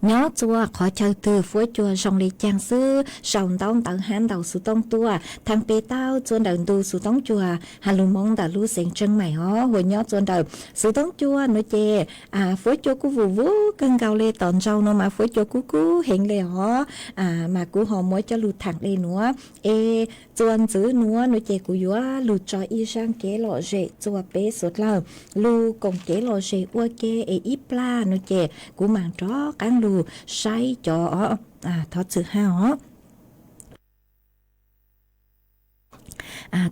nyob txua qhov chaw twg fuab cua zoo le caag xwb sau ntaub ntawv hab ntaus xuv tooj tuaj thaam pem tau txua ntawm ntu xuv tooj cua has lug Moob ntawm lub xeev Tseeb Maim os. Hos nyob txua ntawm xuv tooj cua nuav ces fuab cua kuj vum vuv kawg nkaus le tom ntsaug nuav mas fuab cua kub kub heev le os. Mas kuv ho muab coj lug thaam le nuav es txua ntxiv nuav nuav ces kuv yuav lug tso ib zaaj kev lom zem txua peb suav dlawg lug koom kev lom zem ua ke es ib plag nuav ces kuv maam rov qaab lug saib cov, thov txwm hab os.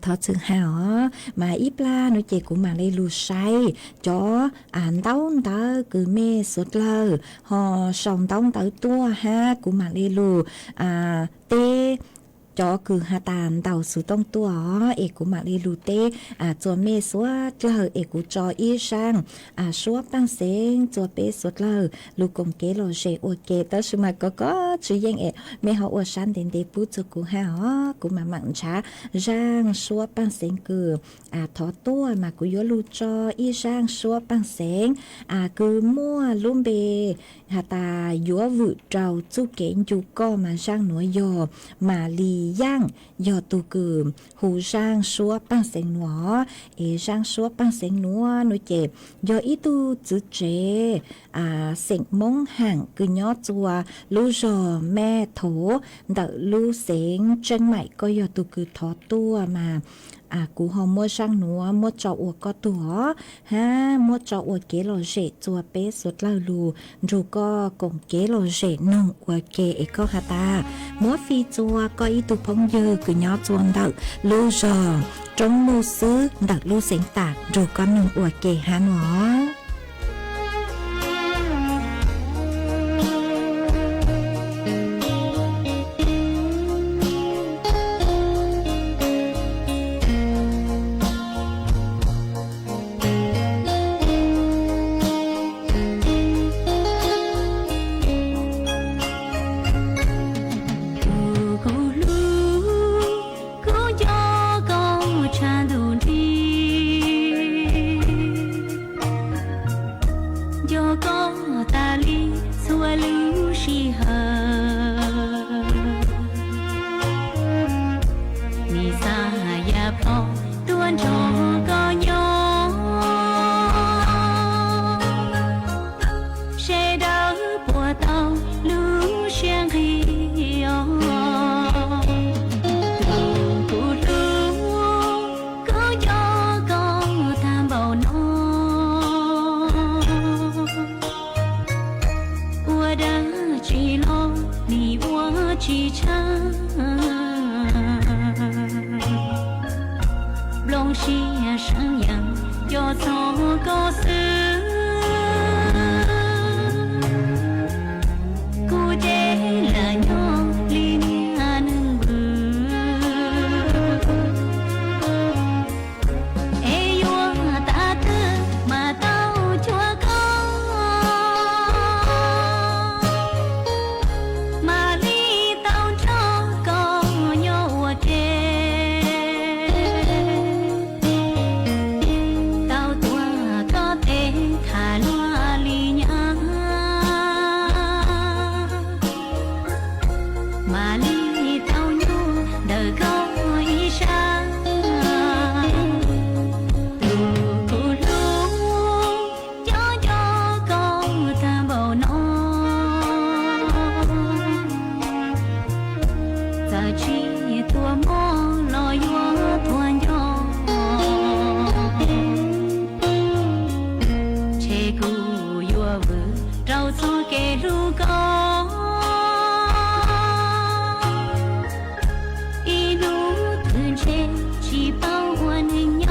Thov txwm hab os, mas ib plag nuav ces kuv maam le lug saib cov ntaub ntawv kws mej suav dlawg ho sau ntaub ntawv tuaj hab kuv maam le lug teb cov kws has tas ntaus xuv tooj tuaj os es kuv maam le lug teb txua mej suav dlawg es kuv tso ib zaaj suab paaj xeev txua peb suav dlawg lug koom kev lom zem ua ke tab sis mas kov kov tsi yeej es mej ho ua sab ntev ntev pub txug kuv hab os. Kuv maam maam nrhav zaaj suab paaj xeev kws thov tuaj mas kuv yuav lug tso ib zaaj suab paaj xeev kws muaj lub npe has tas yuav vwm rau txuj kev ncu koj mas zaaj nuav yog Maam Lis Yaaj yog tug kws hu zaaj suab paaj xeev nuav. Es zaaj suab paaj xeev nuav nuav ces yog ib tug txwv tsev xeem Moob Haam kws nyob txua lub zog Mej Thov ntawm lub xeev Tseeb Maim, koj yog tug kws thov tuaj mas kuv ho muab zaaj nuav muab tso ua koj tug os, hab muab tso ua kev lom zem txua peb suav dlawg lug nrug koj koom kev lom zem noog ua ke es koj has tas muab fij txua koj ib tug phooj ywg kws nyob txua ntawm lub zog Roob Muj Xwb ntawm lub xeev Tam nrug koj noog ua ke hab nuav. Tus kuv hlub, kuv nco koj tshaj ntuj nti, nco koj tas li txhua lub sij hawm. Nim xav ya plho tuaj nrog koj nyob, sawv daws puas tau lub siab nqhis os. Tus kuv hlub, kuv nco koj tag npaum no, ua dab tsi los nim ua tsis tshaj. Nplooj siab seev yees nco txog koj xwb, kuv ces lam nyob li niag neeg vwm, es yuav tas twg mas tau cuag koj, mam li tau nrog koj nyob ua ke. Tau tuav koj tes tham luag li nyab, mam li tau nyob ntawm koj ib sab. Tus kuv hlub, nco nco koj tag npaum no, txawm tsis tuaj mob los yuav tuag nco, ntshe kuv yuav vwm rau txoj kev hlub koj. Ib hnub twg ntshe tsis paub ua neeg nyob.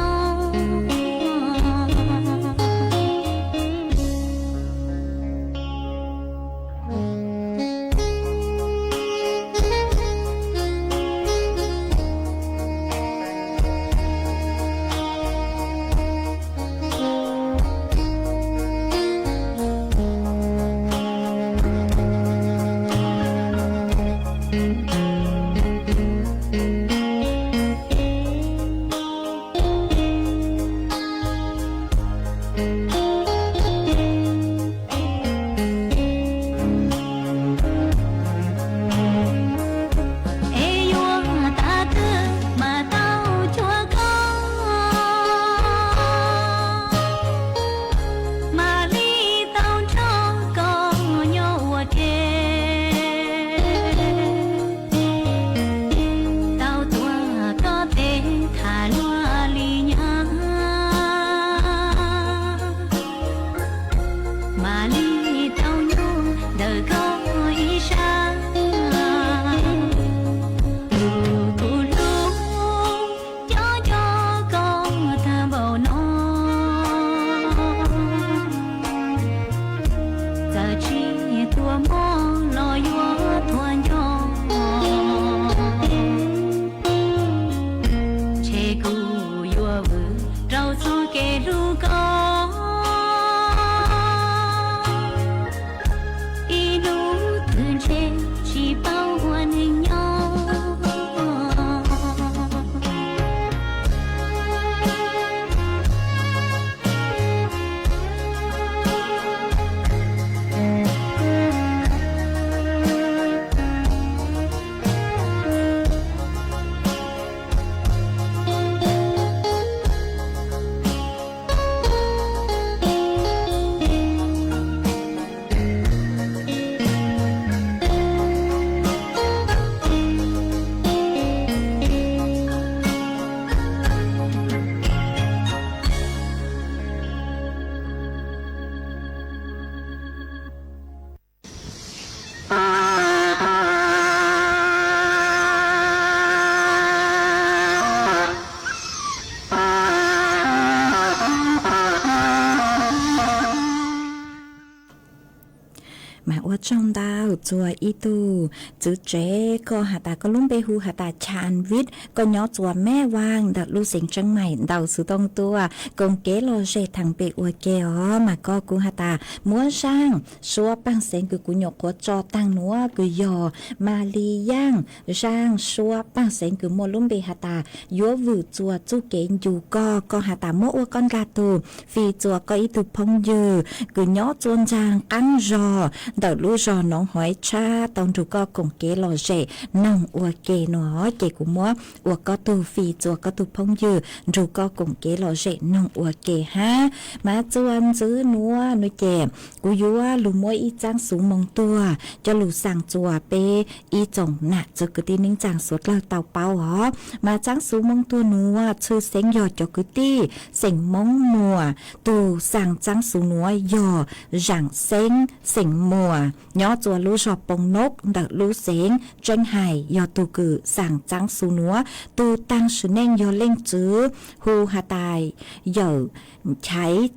Ua tsaug ntau txua ib tug txwv tsev, koj has tas koj lub npe hu has tas Chaan Vit, koj nyob txua Meb Vaaj ntawm lub xeev Tseeb Maim, ntaus xuv tooj tuaj koom kev lom zem theem pem ua ke os. Mas koj kuj has tas muab zaaj suab paaj xeev kws kuv nyuam qhuav tso taag nuav kws yog Maas Li Yaaj, zaaj suab paaj xeev kws muaj lub npe has tas yuav vwm txua txuj kev ncu koj, koj has tas muab ua koj nkaag tug fij txua koj ib tug phooj ywg kws nyob txua ntsaag qaab zog ntawm lub zog Noov Hoiv Tshab tau nrug koj koom kev lom zem noog ua ke no, ces kuv muab ua koj tug fij txua koj tug phooj ywg nrug koj koom kev lom zem noog ua ke hab. Mas txua ntxwv nuav nuav ces kuv yuav lug muab ib txaab xuv moo tuag coj lug xaa txua peb ib tsoom nam txwv kwv tij neej tsaa suav dlawg tau paub os. Mas txaab xuv moo tuag nuav txhw xeeb yog cov kwv tij xeem Moob Muas, tug xaa txaab xuv nuav yog Zaam Xeeb xeem Muas nyob txua lub zog Poo Nob ntawm lub xeev Tseeb Hais yog tug kws xaa txaab xuv nuav. Tug taag sim neej yog leej txwv hu has tas Yawm Nchaiv,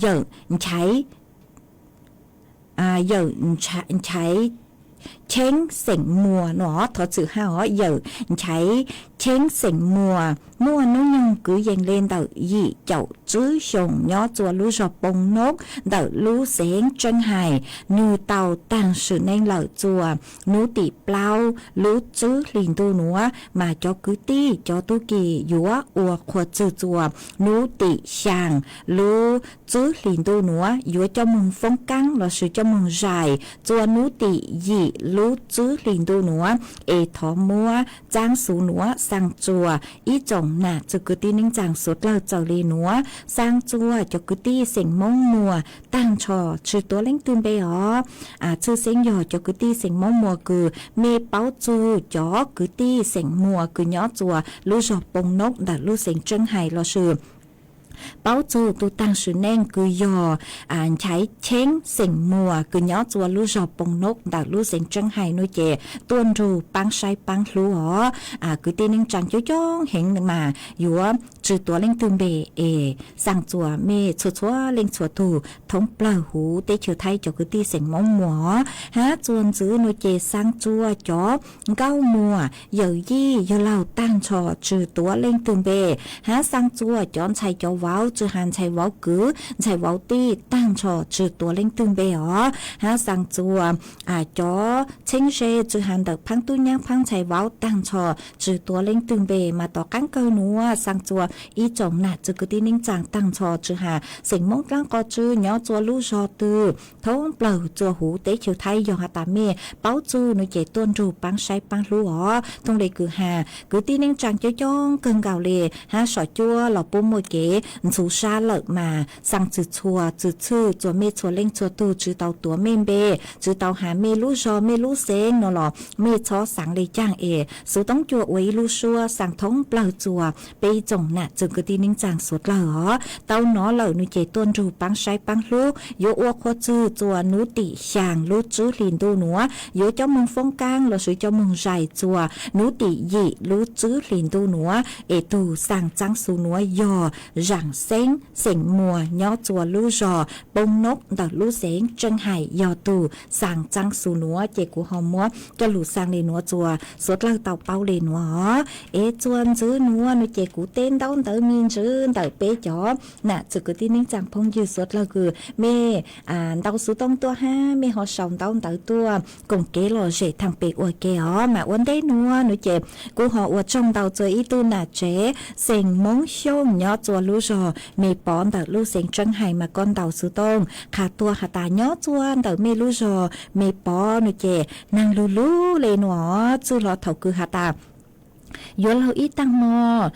Yawm Nchaiv, Yawm Nchaiv Cheeb xeem Muas no, thov txwm hab os, Yawm Nchaiv Cheeb xeem Muas muaj nub nyoog kwv yees le ntawm yim caum tswb xyoos nyob txua lub zog Poo Nob ntawm lub xeev Tseeb Hais. Nwg tau taag sim neej lawm txua nub tim plaub lub tswb hlis ntuj nuav, mas cov kwv tij cov tub ki yuav ua qhua txwg txua nub tim xyaa lub tswb hlis ntuj nuav, yuav coj moog foob kaab lossis coj moog zais txua nub tim yim lub tswb hlis ntuj nuav. Es thov muab txaab xuv nuav xaa txua ib tsoom nam txwv kwv tij neej tsaa suav dlawg txawm le nuav, xaa txua cov kwv tij xeem Moob Muas taag nrho tsi tuav leej twg npe os. Txhw xeeb yog cov kwv tij xeem Moob Muas kws mej paub txug cov kwv tij xeem Muas kws nyob txua lub zog Poo Nob ntawm lub xeev Tseeb Hais lossis paub txug tug taag sim neej kws yog Nchaiv Cheeb xeem Muas kws nyob txua lub zog Poo Nob ntawm lub xeev Tseeb Hais nuav ces tuaj nrug paab saib paab hlub os. Kwv tij neej tsaa coob coob heev mas yuav tsi tuav leej twg npe es xaa txua mej txhua txhua leej txhua tug thoob plawg huv teb chaws Thaib cov kwv tij xeem Moob Muas hab txua ntxwv nuav ces xaa txua cov nkauj muas yawm yij yawg laug taag nrho tsi tuav leej twg npe, hab xaa txua cov ntxhais cov vauv tsi has ntxhais vauv kwv ntxhais vauv tij taag nrho tsi tuav leej twg npe os, hab xaa txua cov txheeb ze tsi has ntawm phaab tub nyaab phaab ntxhais vauv taag nrho tsi tuav leej twg npe. Mas tom qaab kawg nuav xaa txua ib tsoom nam txwv kwv tij neej tsaa taag nrho tsi has xeem Moob dlaab qos tsw nyob txua lub zog twg thoob plawg txua huv teb chaws Thaib yog has tas mej paub txug nuav ces tuaj nrug paab saib paab hlub os. Tooj le kws has kwv tij neej tsaa coob coob kawg nkaus le hab sov cuab los puab muaj kev ntxhuv sab lawm mas xaa txwm txhua txwm txhwj txua mej txhua leej txhua tug tsi tau tuav mej npe, tsi tau has mej lub zog mej lub xeev no los mej txhob xaav le caag es xuv toob cua ua ib lub suab xaa thoob plawg txua peb ib tsoom nam txwv kwv tij neej tsaa suav dlawg os. Tau nov lawm nuav ces tuaj nrug paab saib paab hlub yuav ua qhua txwg txua nub tim xyaa lub tswb hlis ntuj nuav, yuav coj moog foob kaab lossis coj moog zais txua nub tim yim lub tswb hlis ntuj nuav. Es tug xaa txaab xuv nuav yog Zaam Xeeb xeem Muas nyob txua lub zog Poo Nob ntawm lub xeev Tseeb Hais yog tug xaa txaab xuv nuav ces kuv ho muab coj lug xaa le nuav txua suav dlawg tau paub le nuav os. Es txua ntxwv nuav nuav ces kuv teb ntaub ntawv me ntsis ntawm peb cov nam txwv kwv tij neej tsaa phooj ywg suav dlawg kws mej ntaus xuv tooj tuaj hab mej ho sau ntaub ntawv tuaj koom kev lom zem thaam pem ua ke os. Mas ua ntej nuav nuav ces kuv ho ua tsaug ntau txua ib tug nam tsev xeem Moob Xyooj nyob txua lub zog Me Pov ntawm lub xeev Tseeb Hais mas koj ntaus xuv tooj qha tuaj has tas nyob txua ntawm mej lub zog Me Pov nuav ces naag lug lug le nuav os. Txwj hlo thaum kws has tas yuav laug ib taag mo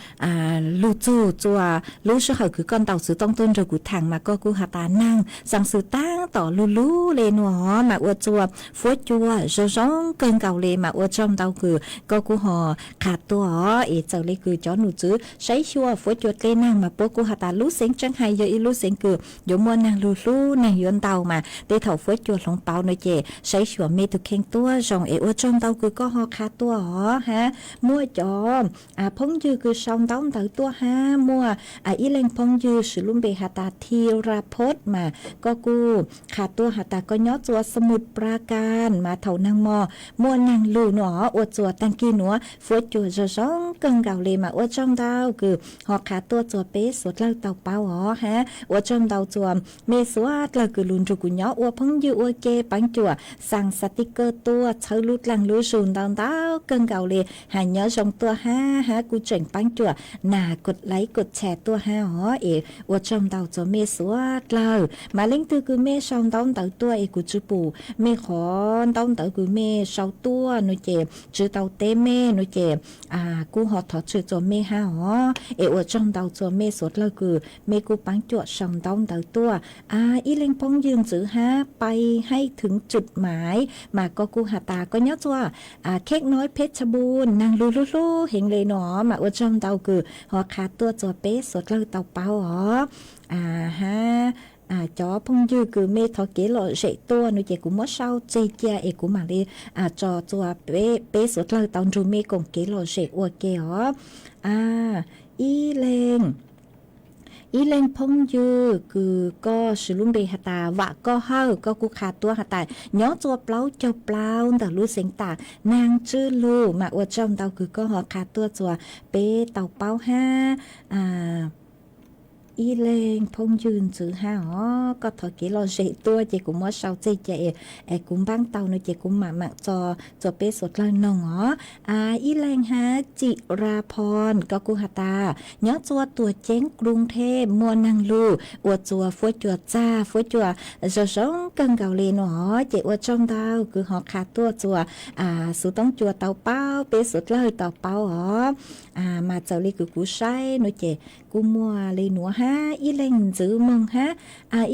lug txug txua lub sij hawm kws koj ntaus xuv tooj tuaj nrug kuv thaam mas koj kuj has tas naag xaa xwm taab tom lug lug le nuav os. Mas ua txua fuab cua zoo zoo kawg nkaus le mas ua tsaug ntau kws koj kuj ho qha tuaj os. Es txawm le kws cov num txwv saib xyuas fuab cua dlej naag mas puab kuj has tas lub xeev Tseeb Hais yog ib lub xeev kws yuav muaj naag lug hlub naag yuav ntaus mas tej thaum fuab cua hloov pauv nuav ces saib xyuas mej tug kheej tuab zoo. Es ua tsaug ntau kws koj ho qha tuaj os hab muaj cov Cov phooj ywg kws sau ntaub ntawv tuaj hab, muaj ib leeg phooj ywg swv lub npe has tas Thi Ra Phoj mas koj kuj qha tuaj has tas koj nyob txua Samut Prakan mas thaum nag mo muaj nag lug nuav ua txuas taag kig nuav fuab cua zoo zoo kawg nkaus le mas ua tsaug ntau kws ho qha tuaj txuas peb suav dlawg tau paub os hab ua tsaug ntau txuas mej suav dlawg kws lug nrug kuv nyob ua phooj ywg ua ke paav cuam xaa xav tig kawg tuaj txhawb lub dlaag lub zug ntau ntau kawg nkaus le has nyob zoo tuaj hab hab kuj tseem paav cuam nas kod laib kod tshas tuaj hab os es ua tsaug ntau txuas mej suav dlawg mas leej twg kws mej sau ntaub ntawv tuaj es kuv tsi pum mej qhov ntaub ntawv kws mej sau tuaj nuav ces tsi tau teb mej nuav ces kuj ho thov txim txuas mej hab os es ua tsaug ntau txuas mej suav dlawg kws mej kuj paav cuam sau ntaub ntawv tuaj. Ib leeg phooj ywg ntxwv hab Pai Haij Thwv Tswm Maiv mas koj kuj has tas koj nyob txua Khej Noi Phej Tha Npun naag lug hlub hlub heev le nuav mas ua tsaug ntau kws ho qha tuaj txuas peb suav dlawg tau paub os hab cov phooj ywg kws mej thov kev lom zem tuaj nuav ces kuv muab sau tseg cia es kuv mam li tso txuas peb suav dlawg tau nrug mej koom kev lom zem ua ke os. Ib leeg ib leeg phooj ywg kws koj swv lub npe has tas Vam Koj Hawj, koj kuj qha tuaj has tas nyob txua plaub caug plaub ntawm lub xeev tam Naag Tswb Lug mas ua tsaug ntau kws koj ho qha tuaj txuas peb tau paub hab. Ib leeg phooj ywg ntxwv hab os, koj thov kev lom zem tuaj ces kuv muab sau tseg cia es kuv npaab tau nuav ces kuv mam mam tso txuas peb suav dlawg noog os. Ib leeg hab Tsim Ra Phon, koj kuj has tas nyob txua Tuam Ceeb Kruv Thej muaj naag lug ua txuas fuab cua txag fuab cua zoo zoo kawg nkaus le nuav os ces ua tsaug ntau kws ho qha tuaj txuas xuv toob cua tau paub peb suav dlawg tau paub os. Mas txawm le kws kuv saib nuav ces kuj muaj le nuav hab ib leeg ntxwv moog hab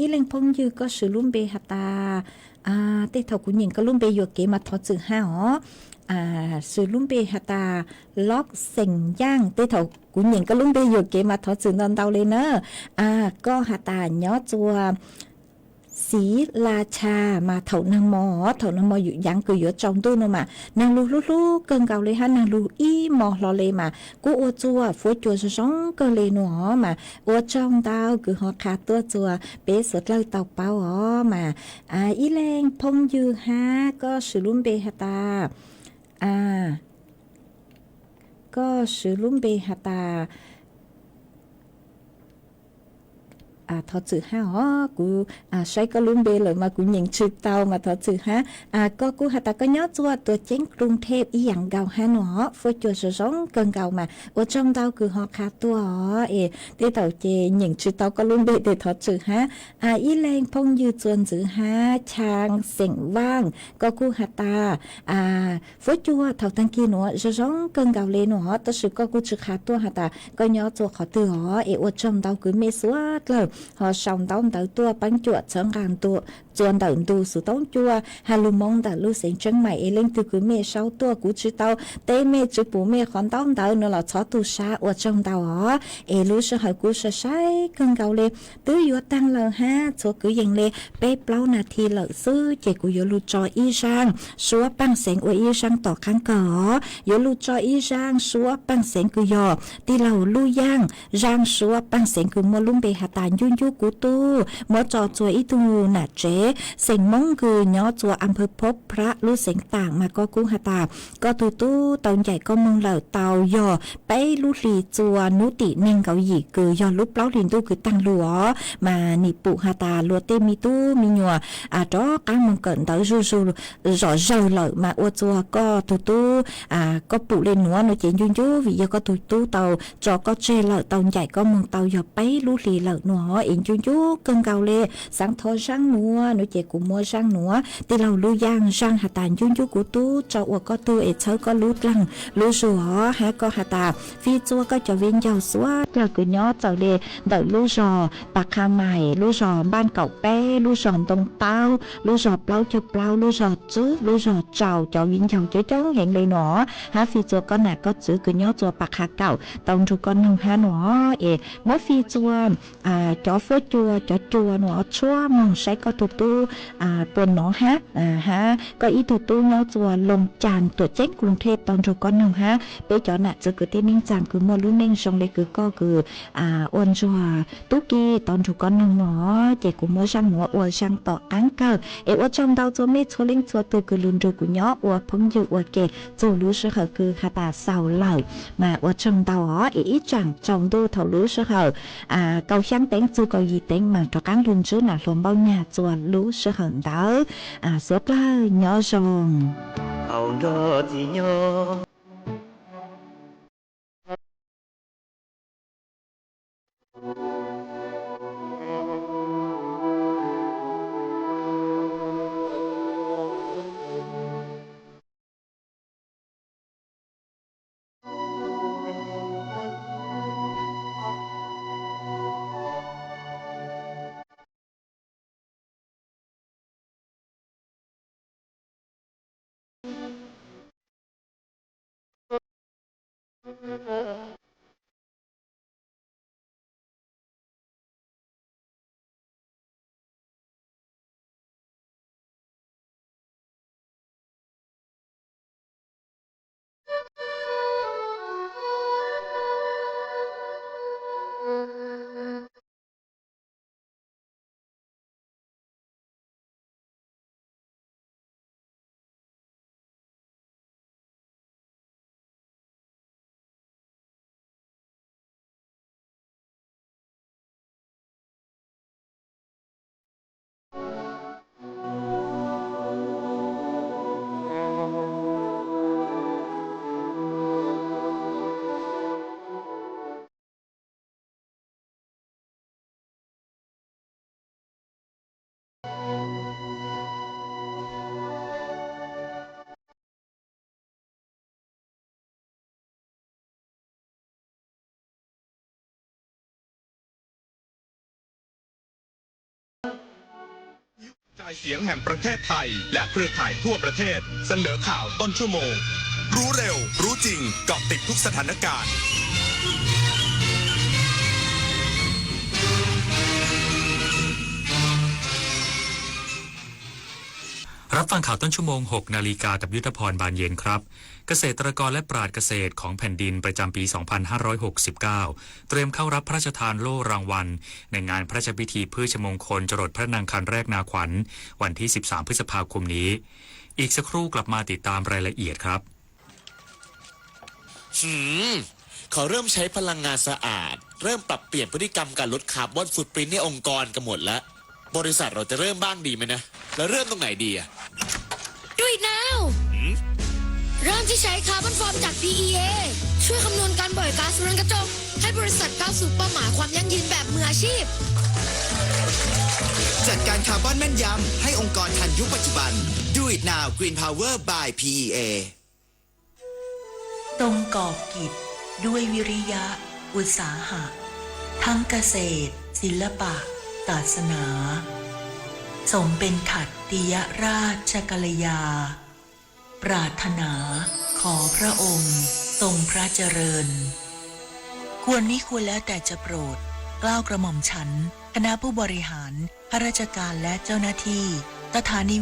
ib leeg phooj ywg koj swv lub npe has tas tej thaum kuv nyeem koj lub npe yuam kev mas thov txim hab os. Swv lub npe has tas Loj Xeem Yaaj, tej thaum kuv nyeem koj lub npe yuam kev mas thov txim ntau ntau le na. Koj has tas nyob txua Xiv La Cha mas thaum naag mo, thaum naag mo yum yaav kws yuav tsaus ntuj nuav mas naag lug hlub hlub kawg nkaus le hab naag lug ib mo hlo le mas kuj ua txuas fuab cua zoo zoo kawg le nuav os mas ua tsaug ntau kws ho qha tuaj txuas peb suav dlawg tau paub os mas ib leeg phooj ywg hab koj swv lub npe has tas koj swv lub npe has tas thov txim hab os, kuv saib koj lub npe lawm mas kuv nyeem tsis tau mas thov txim hab. Koj kuj has tas koj nyob txua Tuam Ceeb Kruv Thej ib yaam nkaus hab nuav os, fuab cua zoo zoo kawg nkaus mas ua tsaug ntau kws ho qha tuaj os es tej thaum ces nyeem tsis tau koj lub npe tes thov txim hab. Ib leeg phooj ywg txuas ntxwv hab Chang Xeem Vaaj, koj kuj has tas fuab cua thaum taag kig nuav zoo zoo kawg nkaus le nuav os, tab sis koj kuj tsis qha tuaj has tas koj nyob txua qhov twg os es ua tsaug ntau kws mej suav dlawg ho sau ntaub ntawv tuaj paab cuam txhawb nqaa txua ntawm ntu xuv toob cua has lug moo ntawm lub xeev Tseeb Maim es leej twg kws mej sau tuaj kuv tsis tau teb mej tsis pum mej qhov ntaub ntawv nuav los txhob tu sab ua tsaug ntau os. Es lub sij hawm kuj sai sai kawg nkaus le, twb yuav taag lawm hab txhua kwv yees le peb plaub nas this lawm xwb ces kuv yuav lug tso ib zaaj suab paaj xeev ua ib zaaj tom qaab kawg os. Yuav lug tso ib zaaj suab paaj xeev kws yog tij laug Lub Yaaj, zaaj suab paaj xeev kws muaj lub npe has tas Ncuj Ncuj Kuv Tub, muab tso txua ib tug nam tsev xeem Moob kws nyob txua Anphaw Phob Phrab lub xeev Taam mas koj kuj has tas koj tug tub tau ncaim koj moog lawm tau yog peb lub hlis txua nub tim neeg nkaus yim kws yog lub plaub hlis ntuj kws taag lug os mas nim pum has tas luag tej me tub me nyuam rov qaab moog kawm ntawv zuj zus zom zawg lawm mas ua txua koj tug tub koj pum le nuav nuav ces Ncuj Ncuj vim yog koj tug tub tau tso koj tseg lawm tau ncaim koj moog tau yog peb lub hlis lawm nuav es Ncuj Ncuj kawg nkaus le, xaav thov zaaj nuav nuav ces kuv muab zaaj nuav. Tij laug Lub Yaaj zaaj has tas Ncuj Ncuj Kuv Tub tso ua koj tug es txhawb koj lub dlaag lub zug os hab koj has tas fij txua koj cov viv ncaus suav dlawg kws nyob txawm le ntawm lub zog Pas Qha Maim, lub zog Npaaj Kaum Peb, lub zog Ntoo Taub, lub zog Plaub Caug Plaub, lub zog Tswb, lub zog Tsaus, cov viv ncaus coob coob heev le nuav hab fij txua koj nam koj txwv kws nyob txua Pas Qha Kaum tau nrug koj noog hab nuav es muab fij txua cov fuab cua cov cua nuav tshuab moog saib koj tug tub Pua Nov hab, hab koj ib tug tub nyob txua Looj Cas Tuam Ceeb Koom Thej tau nrug koj noog hab peb cov nam txiv kwv tij neej tsaa kws muaj lub neej zoo le kws koj kws ua ntsuag tub ki tau nrug koj noog no, ces kuv muab zaaj muab ua zaaj tom qaab kawg. Es ua tsaug ntau txhua mej txhua leej txhua tug kws lug nrug kuv nyob ua phooj ywg ua ke txug lub sij hawm kws has tas xaus lawm. Mas ua tsaug ntau os, es ib tsaam tsaus ntuj thaum lub sij hawm kaum xyaa teev txug kaum yim teev mas rov qaab lug ntsib nam hluas Npauj Nyag txua lub sij hawm ntawd. Suav dlawg nyob zoo.กระจายเสียงแห่งประเทศไทยและเครือข่ายทั่วประเทศเสนอข่าวต้นชั่วโมง รู้เร็ว รู้จริง เกาะติดทุกสถานการณ์ รับฟังข่าวต้นชั่วโมง หกนาฬิกา กับยุทธพร บานเย็นครับ เกษตรกรและปราชญ์เกษตรของแผ่นดินประจำปี สองพันห้าร้อยหกสิบเก้า เตรียมเข้ารับพระราชทานโล่รางวัล ในงานพระราชพิธีพฤชมงคลจรดพระนางคันแรกนาขวัญ วันที่ สิบสาม พฤษภาคมนี้ อีกสักครู่กลับมาติดตามรายละเอียดครับ หืม เขาเริ่มใช้พลังงานสะอาด เริ่มปรับเปลี่ยนพฤติกรรมการลดคาร์บอนฟุตปรินท์ให้องค์กรกันหมดแล้ว บริษัทเราจะเริ่มบ้างดีไหมนะ เราเริ่มตรงไหนดีอะ Do it now หืม เริ่มที่ใช้คาร์บอนฟอร์มจาก พีอีเอ ช่วยคำนวณการปล่อยก๊าซเรือนกระจก ให้บริษัทก้าวสู่เป้าหมายความยั่งยืนแบบมืออาชีพ จัดการคาร์บอนแม่นยำ ให้องค์กรทันยุคปัจจุบัน Do it now Green Power by พีอีเอ ทรงก่อกิจด้วยวิริยะอุตสาหะ ทั้งเกษตร ศิลปะ ศาสนา ทรงเป็นขัตติยราชกัลยา ปรารถนาขอพระองค์ทรงพระเจริญ ควรมิควรแล้วแต่จะโปรดเกล้ากระหม่อมฉัน คณะผู้บริหาร ข้าราชการและเจ้าหน้าที่ สถานี